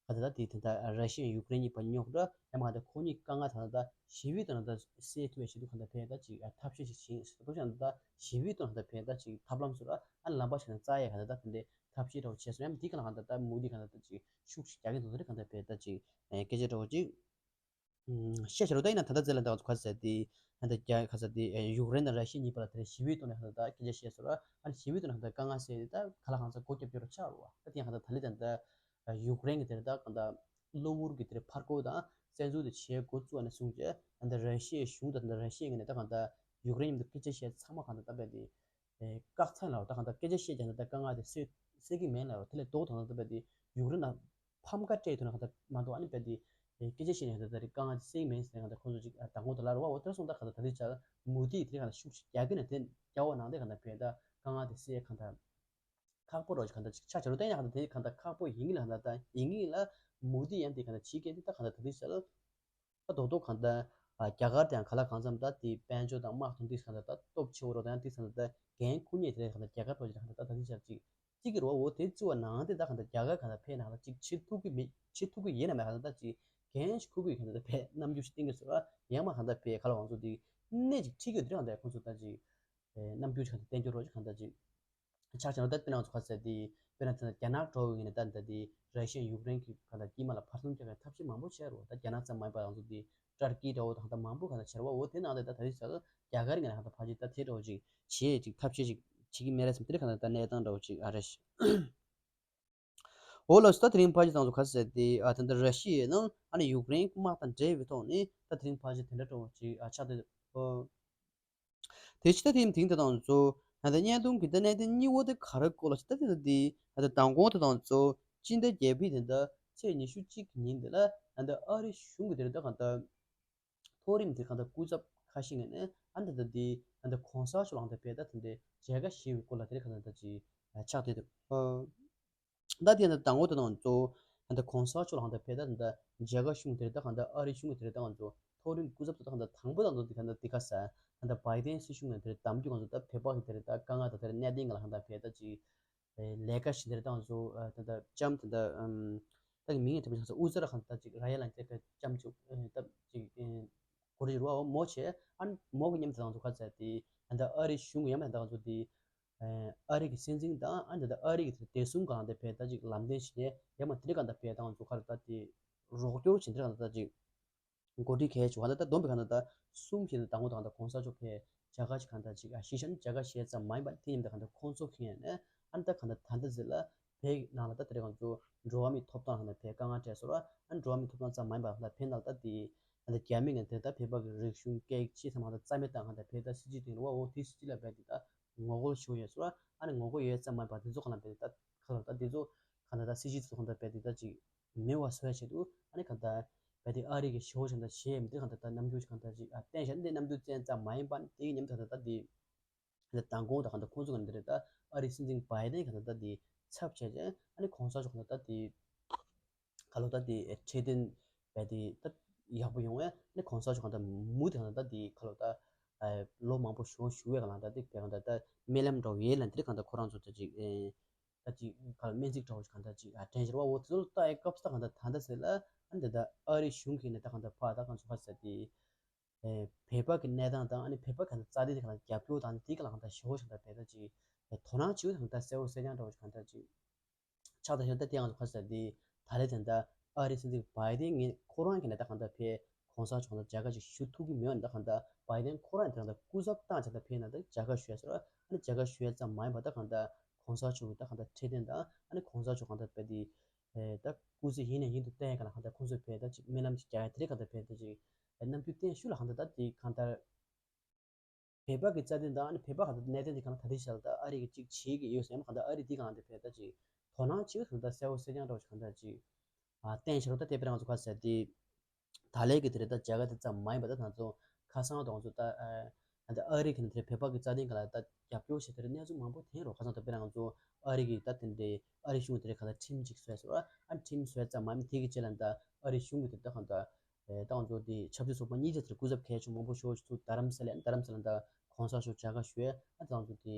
ག་ད་ད་དེ་ད་ལྟ་ར་ཤི་ཡ་ཡུཀ་རེན་གཉིས་བར་རྙོག་དྲ་ཡང་མ་ད་ཁོ་གཉིས་དཀའ་ངལ་ད་ད་ཞི་བའི་ཐོག་ནས་ད་སེལ་ཐུབ་པའི་ཆེད་དུ་གང་ལྟར་ཕར་ད་ཅིག་ཐབས་ཤེས་ཤིག་བྱེད་ཐུབ་ཀྱང་ད་ཞི་བའི་ཐོག་ནས་ད་ཕར་ད་ཅིག་ཐབས་ལམ་སོགས་ཨ་ལམ་པ་ཞིག་ནས་བཙལ་ཡ་གང་ལྟར་ད་དེ་འདྲའི་ཐབས་ཤེས་འདྲ་བོ་བྱས་སོང་། ཡང་དེ་ག་ལ་གང་ལྟར་ད་མོ་དི་གང་ལྟར་ད་ཅིག་ཤུགས་ཤིག་རྒྱག་གི་འདུག་དེ་གང་ལྟར་ཕར་ད་ཅིག་སྐད་ཆ་འདྲ་བོ་ཅིག་ཤེས་བྱ་རུ་ད་ཡིན་ན་ད་ལྟ་ཚེ་ལ་ད་ག་ཚོད་ཟེར་ཏེ་ད་ལྟ་རྒྱ་ག་ཚོད་དེ་ཡུཀ་རེན་དང་ར་ཤི་ཡ་གཉིས་བར་ལ་དེ་ཞི་བའི་ཐོག་ནས་གང་ལྟར་ད་སྐད་ཆ་བཤད་སོང་ར། ཨ་ནི་ཞི་བའི་ཐོག་ནས་གང་ལྟར་དཀའ་ངལ་སེལ་ཏེ་ད་ག་ལ་གང་ཚོད་སྒོ་རྒྱབ་རྒྱུ་རུ་ཆགས་རུ་བ། ད་དེ་ཡང་གང་ལྟར་ད་ལི་ད་ལྟ་ཡུཀ་རེན་གྱི་དེར་ད་གང་ལྟར་གློ་བུར་གྱི་དེར་ཕར་རྒོལ་དང་བཙན་འཛུལ་དེ་བྱེད་འགོ་བཙུགས་ནས་བཟུང་རྗེས་ད་ལྟ་ར་ཤི་ཡའི་གཞུང་དང་ད་ལྟ་ར་ཤི་ཡའི་ངོས་ནས་ད་གང་ལྟར་ཡུཀ་རེན་མཉམ་དུ་སྐད་ཆ་བཤད་ཚང་མ་གང་ལྟར་ད་བས་ཏེ། ཨེ་བཀག་ཚར་ལ་ད་གང་ལྟར་སྐད་ཆ་བཤད་ཀྱང་ད་དཀའ་ངལ་དེ་སེལ་སེལ་གྱི་མེད་ལ་དེ་ལས་ལྡོག་དང་ད་བས་ཏེ་ཡུཀ་རེན་ལ་ཕམ་ཁ་སྤྲད་ཐུབ་ན་གང་ལྟར་མ་གཏོགས་ཨ་ནི་བས་ཏེ་ཨེ་སྐད་ཆ་བཤད་ནས་ད་ད་རེས་དཀའ་ངལ་དེ་སེལ་གྱི་མེད་ཟེར་གང་ལྟར་ཁོང་ཚོ་ཅིག་ཨ་མདང་དགོང་དུ་ལར་བ་འོ་དེར་སོང་ད་གང་ལྟར་ད་རེས་ཆར་མུ་དི་དེ་གང་ལྟར་ཤུགས་ཆེ་རྒྱག་གི་ནས་དེ་རྒྱག་པ་ནང་དེ་གང་ལྟར་བས་ད་དཀའ་ངལ་དེ་སེལ་གང་ལྟར་ཁག་པོ་རོགས་ཅིག་གང་ལྟར་ཅིག་ཆ་བྱ་རུ་བསྟན་ཡ་གང་ལྟར་དེ་གང་ལྟར་ཁག་པོ་ཡིན་གྱི་ལ་གང་ལྟར་ད་ཡིན་གྱི་ལ་མུ་དི་ཡང་དེ་གང་ལྟར་བྱེད་མཁན་དེ་ད་གང་ལྟར་ད་རེས་ཆར། ད་རྡོག་རྡོག་གང་ལྟར་ཨ་རྒྱ་གར་དང་ག་ལ་གང་འཚམ་ད་དེ་དཔལ་འབྱོར་དང་དམག་དང་དེ་གང་ལྟར་ད་སྟོབས་ཆེ་བོ་རོ་དང་དེ་གང་ལྟར་ད་འགན་འཁུར་མཁན་དེ་རེད། གང་ལྟར་རྒྱ་གར་བ་ཅིག་གང་ལྟར་ད་ད་དེ་ཆར་ཅིག་གཅིག་གི་རོ་འོ་དེ་བརྩི་བ་ནང་དེ་ད་གང་ལྟར་རྒྱ་གར་གང་ལྟར་ཕེབས་ན་གང་ལྟར་ཅིག་བྱེད་ཐུབ་ཀྱི་མེད་བྱེད་ཐུབ་ཀྱི་ཡིན་ན་མེད་གང་ལྟར་ད་ཅིག་འགན་ཞིག་འཁུར་དགོས་གང་ལྟར་ད་ཕེབས་རྣམ་འགྱུར་ཞིག་བསྟན་གྱི་སོ་ར་ཡང་མ་གང་ལྟར་ཕེབས་ག་ལ་གང་ཚོ་དེ་གནད་ཅིག་ཁྲིད་དགོས་དེ་རེད། གང་ལྟར་ཁོང་ཚོ་ད་ཅིག་རྣམ་འགྱུར་ཞིག་གང་ལྟར་བསྟན་རྒྱུ་རོ་ཅིག་གང་ལྟར་ཅིག་ཆགས་ཀྱང་ད་དཔེར་ན་ང་ཚོ་ག་ཚད་དེ་དཔེར་ན་ད་རྒྱ་ནག་འགྲོ་བའི་ངོས་ནས་ད་ད་དེ་ར་ཤི་ཡ་ཡུཀ་རེན་གྱི་ག་ད་དཀྱིལ་མ་ལ་ཕར་ཚུར་རྒྱག་པའི་ཐབས་ཤེས་མང་པོ་བྱས་རོ། ད་རྒྱ་ནག་ཙམ་མ་ཡིན་པར་ང་ཚོ་དེ་ཏར་ཀི་འདྲ་བོ་དང་ད་མང་པོ་ག་ད་བྱས་ར་བ། འོ་དེ་ནང་དེ་ད་ད་རེས་ཆར་རྒྱ་གར་ངོས་ནས་ག་ད་ཕལ་ཆེར་ད་དེ་འདྲ་བོ་ཅིག་བྱེད་ཅིག་ཐབས་ཤེས་ཅིག་བྱེད་ཀྱི་མེད་རེད་བསམ། དེ་རེད་ག་ད་ད་གནས་སྟངས་འདྲ་བོ་ཅིག་ཨ་རེད། འོ་ལགས་སོ། ད་དེ་རིང་ཕལ་ཆེར་ང་ཚོ་ག་ཚད་དེ་ཨ་ད་ད་ར་ཤི་ཡའི་ནང་ཨ་ནི་ཡུཀ་རེན་དམག་དང་འབྲེལ་བའི་ཐོག་ནས་ད་དེ་རིང་ཕལ་ཆེར་དེ་འདྲ་འདྲ་བོ་ཅིག་ཨ་ཆགས་བསྡད་འདུག་དེ་ཕྱི་ད་ཐེངས་དེང་དེ་དང་ཚོ་ད་ལྟ་བརྙན་ཐུང་གི་ད་གནད་དོན་གཉིས་པོ་དེ་ག་རེ་སྐོར་ལ་ཞིག་ད་དེ་ད་དེ་ད་ལྟ་མདང་དགོང་དེ་དང་ཚོ་སྤྱི་ཟླ་བརྒྱད་པའི་དེ་ད་ཚེས་ཉི་ཤུ་གཅིག་གི་ཉིན་དེ་ལ་ད་ལྟ་ཨ་རི་གཞུང་གི་དེ་རེད་ད་གང་ལྟར་མཐོ་རིམ་དེ་གང་ལྟར་སྐུ་ཚབ་ཁ་ཤས་ངོས་ནས་ཨ་ད་ད་དེ་ད་ལྟ་གོང་ས་མཆོག་ལ་གང་ལྟར་ཕེབས་ད་དེ་འདྲའི་མཇལ་ཁ་ཞུས་པའི་སྐོར་ལ་དེ་རེད་གང་ལྟར་ད་ཅིག་ཆགས་བསྡད་འདུག་ད་དེ་ད་དང་པོ་དེ་དང་གཙོ་བོ་ད་གོང་ས་མཆོག་ལ་གང་ལྟར་ཕེབས་ད་ད་མཇལ་ཁ་ཞུ་མཁན་དེ་རེད་ད་གང་ལྟར་ཨ་རི་གཞུང་གི་དེ་རེད་ད་ང་ཚོ་མཐོ་རིམ་སྐུ་ཚབ་ད་གང་ལྟར་དང་པོ་དང་གཙོ་དེ་གང་ལྟར་དེ་ག་ས་ད་ལྟ་བྷའི་ཏན་སྲིད་གཞུང་ནས་དེ་རེད་གདམ་རྒྱུ་ང་ཚོ་ད་བོད་པ་གི་དེ་རེད་ད་དཀའ་ངལ་ད་དེ་རེད་གནད་དོན་ག་ལ་གང་ལྟར་ཕེབས་ད་ཅིག་ལས་ཀ་ཞིག་དེ་རེད་ད་ང་ཚོ་ད་ལྟ་ལྕམ་དེ་ད་ད་གི་མིང་ཡང་དེ་མི་ཤེས་ས་ཨུ་ཛ་ར་གང་ལྟར་ཅིག་ར་ཡ་ལ་དེ་ག་ལྕམ་ཅིག་ད་ཅིག་གོ་རེ་རུ་བ་མོ་ཆེ་ཨ་མོ་གི་མཉམ་དུ་ད་ང་ཚོ་ག་ཚད་དེ་ད་ལྟ་ཨ་རི་གཞུང་གི་ཡང་མ་ད་ང་ཚོ་དེ། ཨ་རི་གི་སྲིད་འཛིན་དང་ཨ་ནི་ད་ཨ་རི་གི་བདེ་སྲུང་སྒང་དེ་བས་ད་ཅིག་ལམ་སྟོན་བྱས་ནས་ཡང་མ་དེ་འདྲ་གང་ལྟར་བས་ད་ང་ཚོ་ག་རེ་ད་དེ་རོགས་སྐྱོར་བྱེད་འདྲ་གང་ལྟར་ད་ཅིག་གོ་སྒྲིག་གལ་ཆེ་བ་ད་ད་བསྡོམས་པའི་གང་ལྟར་ད་གསུམ་བྱས་ནས་དང་པོ་དང་ད་གོང་ས་མཆོག་ཕེབས་མཇལ་ཁ་ཅིག་གང་ལྟར་ཅིག་ཨ་གཞི་བཞག་མཇལ་ཁ་བཞེས་ཙམ་མ་ཡིན་པ་དེ་ཡིན་ད་གང་ལྟར་ཁོང་ཚོ་གིས་ནས་ཨ་ནི་ད་གང་ལྟར་ད་ལྟ་ཟེར་ལ་བོད་ནང་ལ་ད་དེ་རིང་ང་ཚོ་འགྲོ་བ་མིའི་ཐོབ་ཐང་ལ་བས་དཀའ་ངལ་འཕྲད་སོང་ར་ཨ་ནི་འགྲོ་བ་མིའི་ཐོབ་ཐང་ཙམ་མ་ཡིན་པ་ད་བོད་ནང་ལ་ད་དེ། ཨ་ནི་རྒྱ་མི་ངན་དེ་ད་བོད་པ་གི་རིག་གཞུང་སྐད་ཡིག་ཅི་ཚང་མ་ད་རྩ་མེད་བཏང་གང་ལྟར་བོད་ད་སྲིད་ཇུས་དེ་རུ་བ་འོ་དེ་སྲིད་ཇུས་ལ་བས་དེ་ད་ངོ་རྒོལ་ཞུ་ཡོད་སོ་ར་ཨ་ནི་ངོ་རྒོལ་ཡོད་ཙམ་མ་ཡིན་པ་དེ་ཚོ་གང་ལ་བས་དེ་ད་ཁ་ལ་ད་དེ་ཚོ་གང་ལྟར་ད་སྲིད་ཇུས་དེ་ཚོ་གང་ལྟར་བས་དེ་ད་ཅིག་མེད་པ་བཟོ་ཡ་ཆེད་དུ་ཨ་ནི་གང་ལྟར་བས་དེ་ཨ་རི་གི་ཞི་བོ་ཞིག་ད་བྱེད་མི་དེ་གང་ལྟར་ད་རྣམ་འགྱུར་ཞིག་གང་ལྟར་ཅིག་ཨ་བསྟན་བཞག་འདི་རྣམ་འགྱུར་བཙན་ཙམ་མ་ཡིན་པ་ནི་དེ་གི་ཉམས་ཐག་ད་ད་དེ། ད་མདང་དགོང་ད་གང་ལྟར་ཁོང་ཚོ་ག་འདི་རེད་ད་ཨ་རིའི་སྲིད་འཛིན་བྷའི་ཏན་ག་ད་ད་དེ་ཚབ་བྱས་ཀྱང་ཨ་ནི་གོང་ས་མཆོག་ག་ད་ད་དེ་ཁ་ལོ་ད་དེ་འཕྲོད་བསྟེན་བས་དེ་ད་ཡག་པོ་ཡོང་བས་ཨ་ནི་གོང་ས་མཆོག་ག་ད་མུ་དེ་ག་ད་ད་དེ་ཁ་ལོ་ད་ལོ་མང་པོ་ཞུ་ཞུ་བས་ག་ལ་ད་དེ་ག་ད་ད་སྨོན་ལམ་འདྲ་བོ་ཡས་ལ་འདི་རེད་ག་ད་ཁོ་རང་ཚོ་ད་ཅིག་ད་ཅིག་ག་ལ་སྨོན་ཚིག་འདྲ་བོ་ཞིག་ག་ད་ཅིག་དྲན་ཞིག་བ་འོ་དེ་ཚོ་ལ་ལྟ་ཡི་སྐབས་སུ་ད་ག་ད་ད་ད་ཟེར་ལ་ཨ་ནི་ད་ད་ཨ་རིའི་གཞུང་གིས་ནི་ད་ག་ད་ཕ་ད་ག་ཚོ་ག་ཟེར་དེ། ཨེ་བོད་པ་གི་གནས་སྟངས་དང་ཨ་ནི་བོད་པ་གང་ལྟར་རྩ་དེ་གང་ལྟར་རྒྱབ་སྐྱོར་དང་དེ་གང་ལྟར་ཞི་བོ་ཞིག་དང་བོད་ད་ཅིག་དོ་སྣང་བྱེད་དང་ལྟར་གསལ་བོ་གསལ་རྐྱང་འདྲ་བོ་ཞིག་གང་ལྟར་ཅིག་ཆགས་དང་ཞིག་ད་དེ་ཡང་ཁ་ས་དེ་ད་རེས་དེ་འདྲ་ཨ་རི་སྲིད་འཛིན་བྷའི་ཏན་ངས་ཁོ་རང་གི་ནས་ད་གང་ལྟར་བོད་གོང་ས་མཆོག་ལ་མཇལ་ཁ་ཅིག་ཞུ་ཐུབ་ཀྱི་མེད་པ་ནི་ད་གང་ལྟར་བྷའི་ཏན་ཁོ་རང་དེ་གང་ལྟར་སྐུ་ཚབ་བཏང་བྱས་ད་བོད་ནང་ད་མཇལ་ཁ་ཞུ་ཡ་ཟེར་བ་ཨ་ནི་མཇལ་ཁ་ཞུ་ཡ་ཙམ་མ་ཡིན་པ་ད་གང་ལྟར་གོང་ས་མཆོག་གི་ད་གང་ལྟར་འཕྲོད་བསྟེན་དང་ཨ་ནི་གོང་ས་མཆོག་གང་ལྟར་བོད་དེ། ད་སྐུ་ཚེ་ཡིན་ནས་ཡིན་དུ་བརྟན་ག་ལ་གང་ལྟར་ཁོང་ཚོས་བས་ད་ཅིག་སྨོན་ལམ་ཅིག་རྒྱག་ཡ་དེ་རིགས་གང་ལྟར་བས་ད་ཅིག་རྣམ་འགྱུར་བསྟན་ཤུགས་ལ་གང་ལྟར་ད་དེ་གང་ལྟར་བོད་པ་གི་རྩ་དོན་དང་ཨ་ནི་བོད་པ་གང་ལྟར་གནད་དོན་དེ་གང་ལྟར་ད་དེ་བྱས་ལ་ད་ཨ་རི་གི་ཅིག་བྱེད་ཀྱི་ཡོད་ཟེར་ཡང་གང་ལྟར་ཨ་རི་དེ་གང་ལྟར་བས་ད་ཅིག་དོ་སྣང་ཅིག་གང་ལྟར་གསལ་བོ་གསལ་རྐྱང་འདྲ་བོ་ཞིག་གང་ལྟར་ཅིག་ཨ་བསྟན་ཤར་བ་ད་དེ་བས་ང་ཚོ་ག་ཟེར་དེ། ད་ལན་གྱི་དེ་རེད་ད་རྒྱ་གར་དེ་ཙམ་མ་ཡིན་པ་ད་ང་ཚོ་ཁ་སང་དང་ང་ཚོ་ད་ཨ་ད་ཨ་རི་གི་དེ་རེད་བོད་པ་གི་རྩ་དོན་ག་ལ་ད་རྒྱབ་སྐྱོར་བྱེད་དེ་རེད་གནས་ཚུལ་མང་པོ་ཐོན་རོགས་ཁ་སང་ད་དཔེར་ན་ང་ཚོ་ཨ་རི་གི་ད་དེ་འདྲའི་ཨ་རི་གཞུང་གི་དེ་རེད་ག་ལ་ཁྲིམས་ཅིག་བཟོས་སོང་ཨ་ཁྲིམས་བཟོས་ཙམ་མ་ཡིན་དེ་གི་རྗེས་ལ་ད་ཨ་རི་གཞུང་གི་དེ་ད་གང་ད་ད་ང་ཚོ་དེ་ཆབ་སྲིད་ཚོགས་པ་གཉིས་ཆ་དེར་སྐུ་ཚབ་གལ་ཆེ་མང་པོ་ཞུ་བ་ཚུར་རྡ་རམ་ས་ལ་རྡ་རམ་ས་ལ་ད་གོང་ས་མཆོག་མཇལ་ཁ་ཞུས་ཨ་ད་ང་ཚོ་དེ་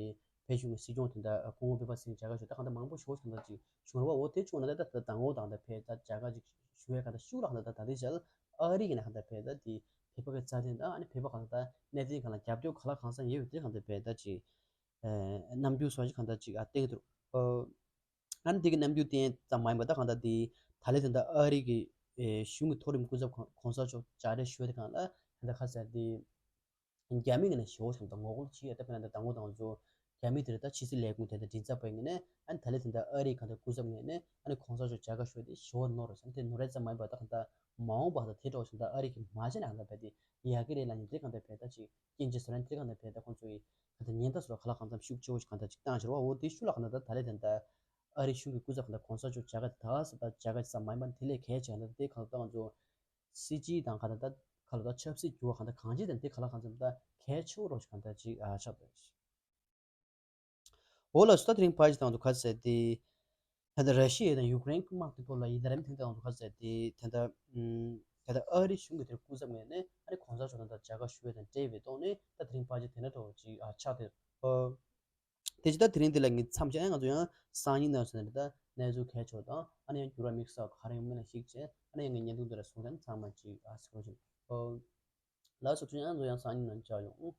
བོད་གཞུང་གི་སྲིད་སྐྱོང་དེ་ད་སྐུ་ངོ་སྤེན་པ་ཚེ་རིང་མཇལ་ཁ་ཞུས་ད་གང་ད་མང་པོ་ཞུ་བ་གང་ད་ཅིག་བྱུང་རེད་བ། འོ་དེ་བྱུང་ན་ད་ད་ད་ངོ་དང་ད་ཕེ་ད་རྒྱ་གར་ཅིག་ཞུ་བའི་ག་ད་ཤུགས་ལ་ག་ད་ད་དེ་བྱས་ཨ་རི་གི་ན་ག་ད་ཕེ་ད་དེ་བོད་པ་གི་རྩ་དོན་དང་ཨ་ནི་བོད་པ་ག་ད་ད་གནད་དོན་ག་ལ་རྒྱབ་སྐྱོར་ག་ལ་གང་ས་ཡོད་དེ་ག་ད་ཕེ་ད་ཅིག་ཨ་རྣམ་འགྱུར་སོགས་ཅིག་ག་ད་ཅིག་ཨ་སྟེང་དུ་ཨ་ནི་དེ་གི་རྣམ་འགྱུར་བསྟན་ཙམ་མ་ཡིན་པ་ད་ག་ད་དེ་ད་ལས་དེ་ད་ཨ་རི་གི་ཨེ་གཞུང་གི་མཐོ་རིམ་སྐུ་ཚབ་གོང་གོང་ས་མཆོག་མཇལ་འཕྲད་ཞུ་བའི་ག་ལ་ག་ད་ག་ས་དེ། རྒྱ་མི་ངོས་ནས་ཞེ་པོ་ཞིག་དང་ངོ་རྒོལ་བྱེད་ཡ་ད་དཔེར་ན་ད་ལྟ་ངོ་དང་ཚོ་རྒྱ་མི་དེར་ད་ཕྱི་སྲིད་ལས་ཁུངས་དེ་ད་མགྲིན་ཚབ་པའི་ངོས་ནས་ཨ་ནི་ད་ལས་དེ་ད་ཨ་རིའི་གང་ལྟར་སྐུ་ཚབ་ངོས་ནས་ཨ་ནི་གོང་ས་མཆོག་མཇལ་ཁ་ཞུ་བ་དེ་ཞེ་པོ་ནོར་རེད་བསམ་དེ་ནོར་རེད་ཙམ་མ་ཡིན་པར་ད་གང་ལྟར་མ་འོངས་པ་ད་དེ་འདྲ་བ་ཞིག་ད་ཨ་རི་གི་མ་བྱས་ན་གང་ལྟར་བས་དེ་ཡག་གི་རེད་ལབ་ནས་དེ་གང་ལྟར་བས་ད་ཅིག་སྐྱོན་ཅིག་བཟོ་རན་དེ་གང་ལྟར་བས་ད་ཁོང་ཚོ་ཡི་གང་ལྟར་ཉེན་བརྡ་བཟོ་ར་ག་ལ་གང་འཚམ་ཤུགས་ཆེ་བོ་ཞིག་གང་ལྟར་ཅིག་བཏང་ཞེ་པོ་འོ་དེ་ཤུགས་ལ་གང་ལྟར་ད་ད་ལས་དེ་ད་ཨ་རི་གཞུང་གི་སྐུ་ཚབ་གང་ལྟར་གོང་ས་མཆོག་མཇལ་ཁ་དེ་ད་ས་ད་མཇལ་ཁ་ཙམ་མ་ཡིན་པར་དེ་ལས་གལ་ཆེ་གང་ལྟར་དེ་གང་ལྟར་ད་ང་ཚོ་སྲིད་སྤྱི་དང་ག་ད་ད་ག་ལ་ད་ཆབ་སྲིད་འགྱུར་བ་གང་ད་གང་ཅི་དང་དེ་ག་ལ་གང་འཚམ་ད་གལ་ཆེ་བོ་རོགས་ཞིག་གང་ད་ཅིག་ཨ་ཆགས་འདུག་འོ་ལགས་སོ། ད་དེ་རིང་ཕལ་ཆེར་དང་དུ་ག་ཟེར་ཏེ་ད་ལྟ་ར་ཤི་ཡ་དང་ཡུཀ་རེན་དམག་དེ་ཕོ་ལ་ཡི་ད་རེམ་ཐེངས་དང་དུ་ག་ཟེར་ཏེ་ད་ལྟ་ད་ལྟ་ཨ་རི་གཞུང་གི་དེར་སྐུ་ཚབ་ངོས་ནས་ཨ་རི་གོང་ས་མཆོག་དང་ད་མཇལ་ཁ་ཞུ་བའི་དང་འབྲེལ་བའི་ཐོག་ནས་ད་དེ་རིང་ཕལ་ཆེར་དེ་འདྲ་འདྲ་བོ་ཅིག་ཨ་ཆགས་ཏེ། དེ་ཅི་ད་དེ་རིང་འདི་ལ་ངས་མཚམས་བཞག་ཡང་ང་ཚོ་ཡང་སང་ཉིན་ནང་སོང་ནས་ད་གནས་ཚུལ་གལ་ཆེ་བ་དང་ཨ་ནི་ཡང་འགྱུར་བ་དམིགས་བསལ་ག་རེ་ཡོང་མིན་ལ་གཞིགས་བྱས་ཨ་ནི་ཡང་ངས་བརྙན་ཐུང་འདི་ལ་བཟུང་དང་ཚང་མ་ཅིག་ཨ་གཟིགས་རོགས་བྱེད། ལགས་སོ། དེ་ཡང་ང་ཚོ་ཡང་སང་ཉིན་ནང་མཇལ་ཡོང་།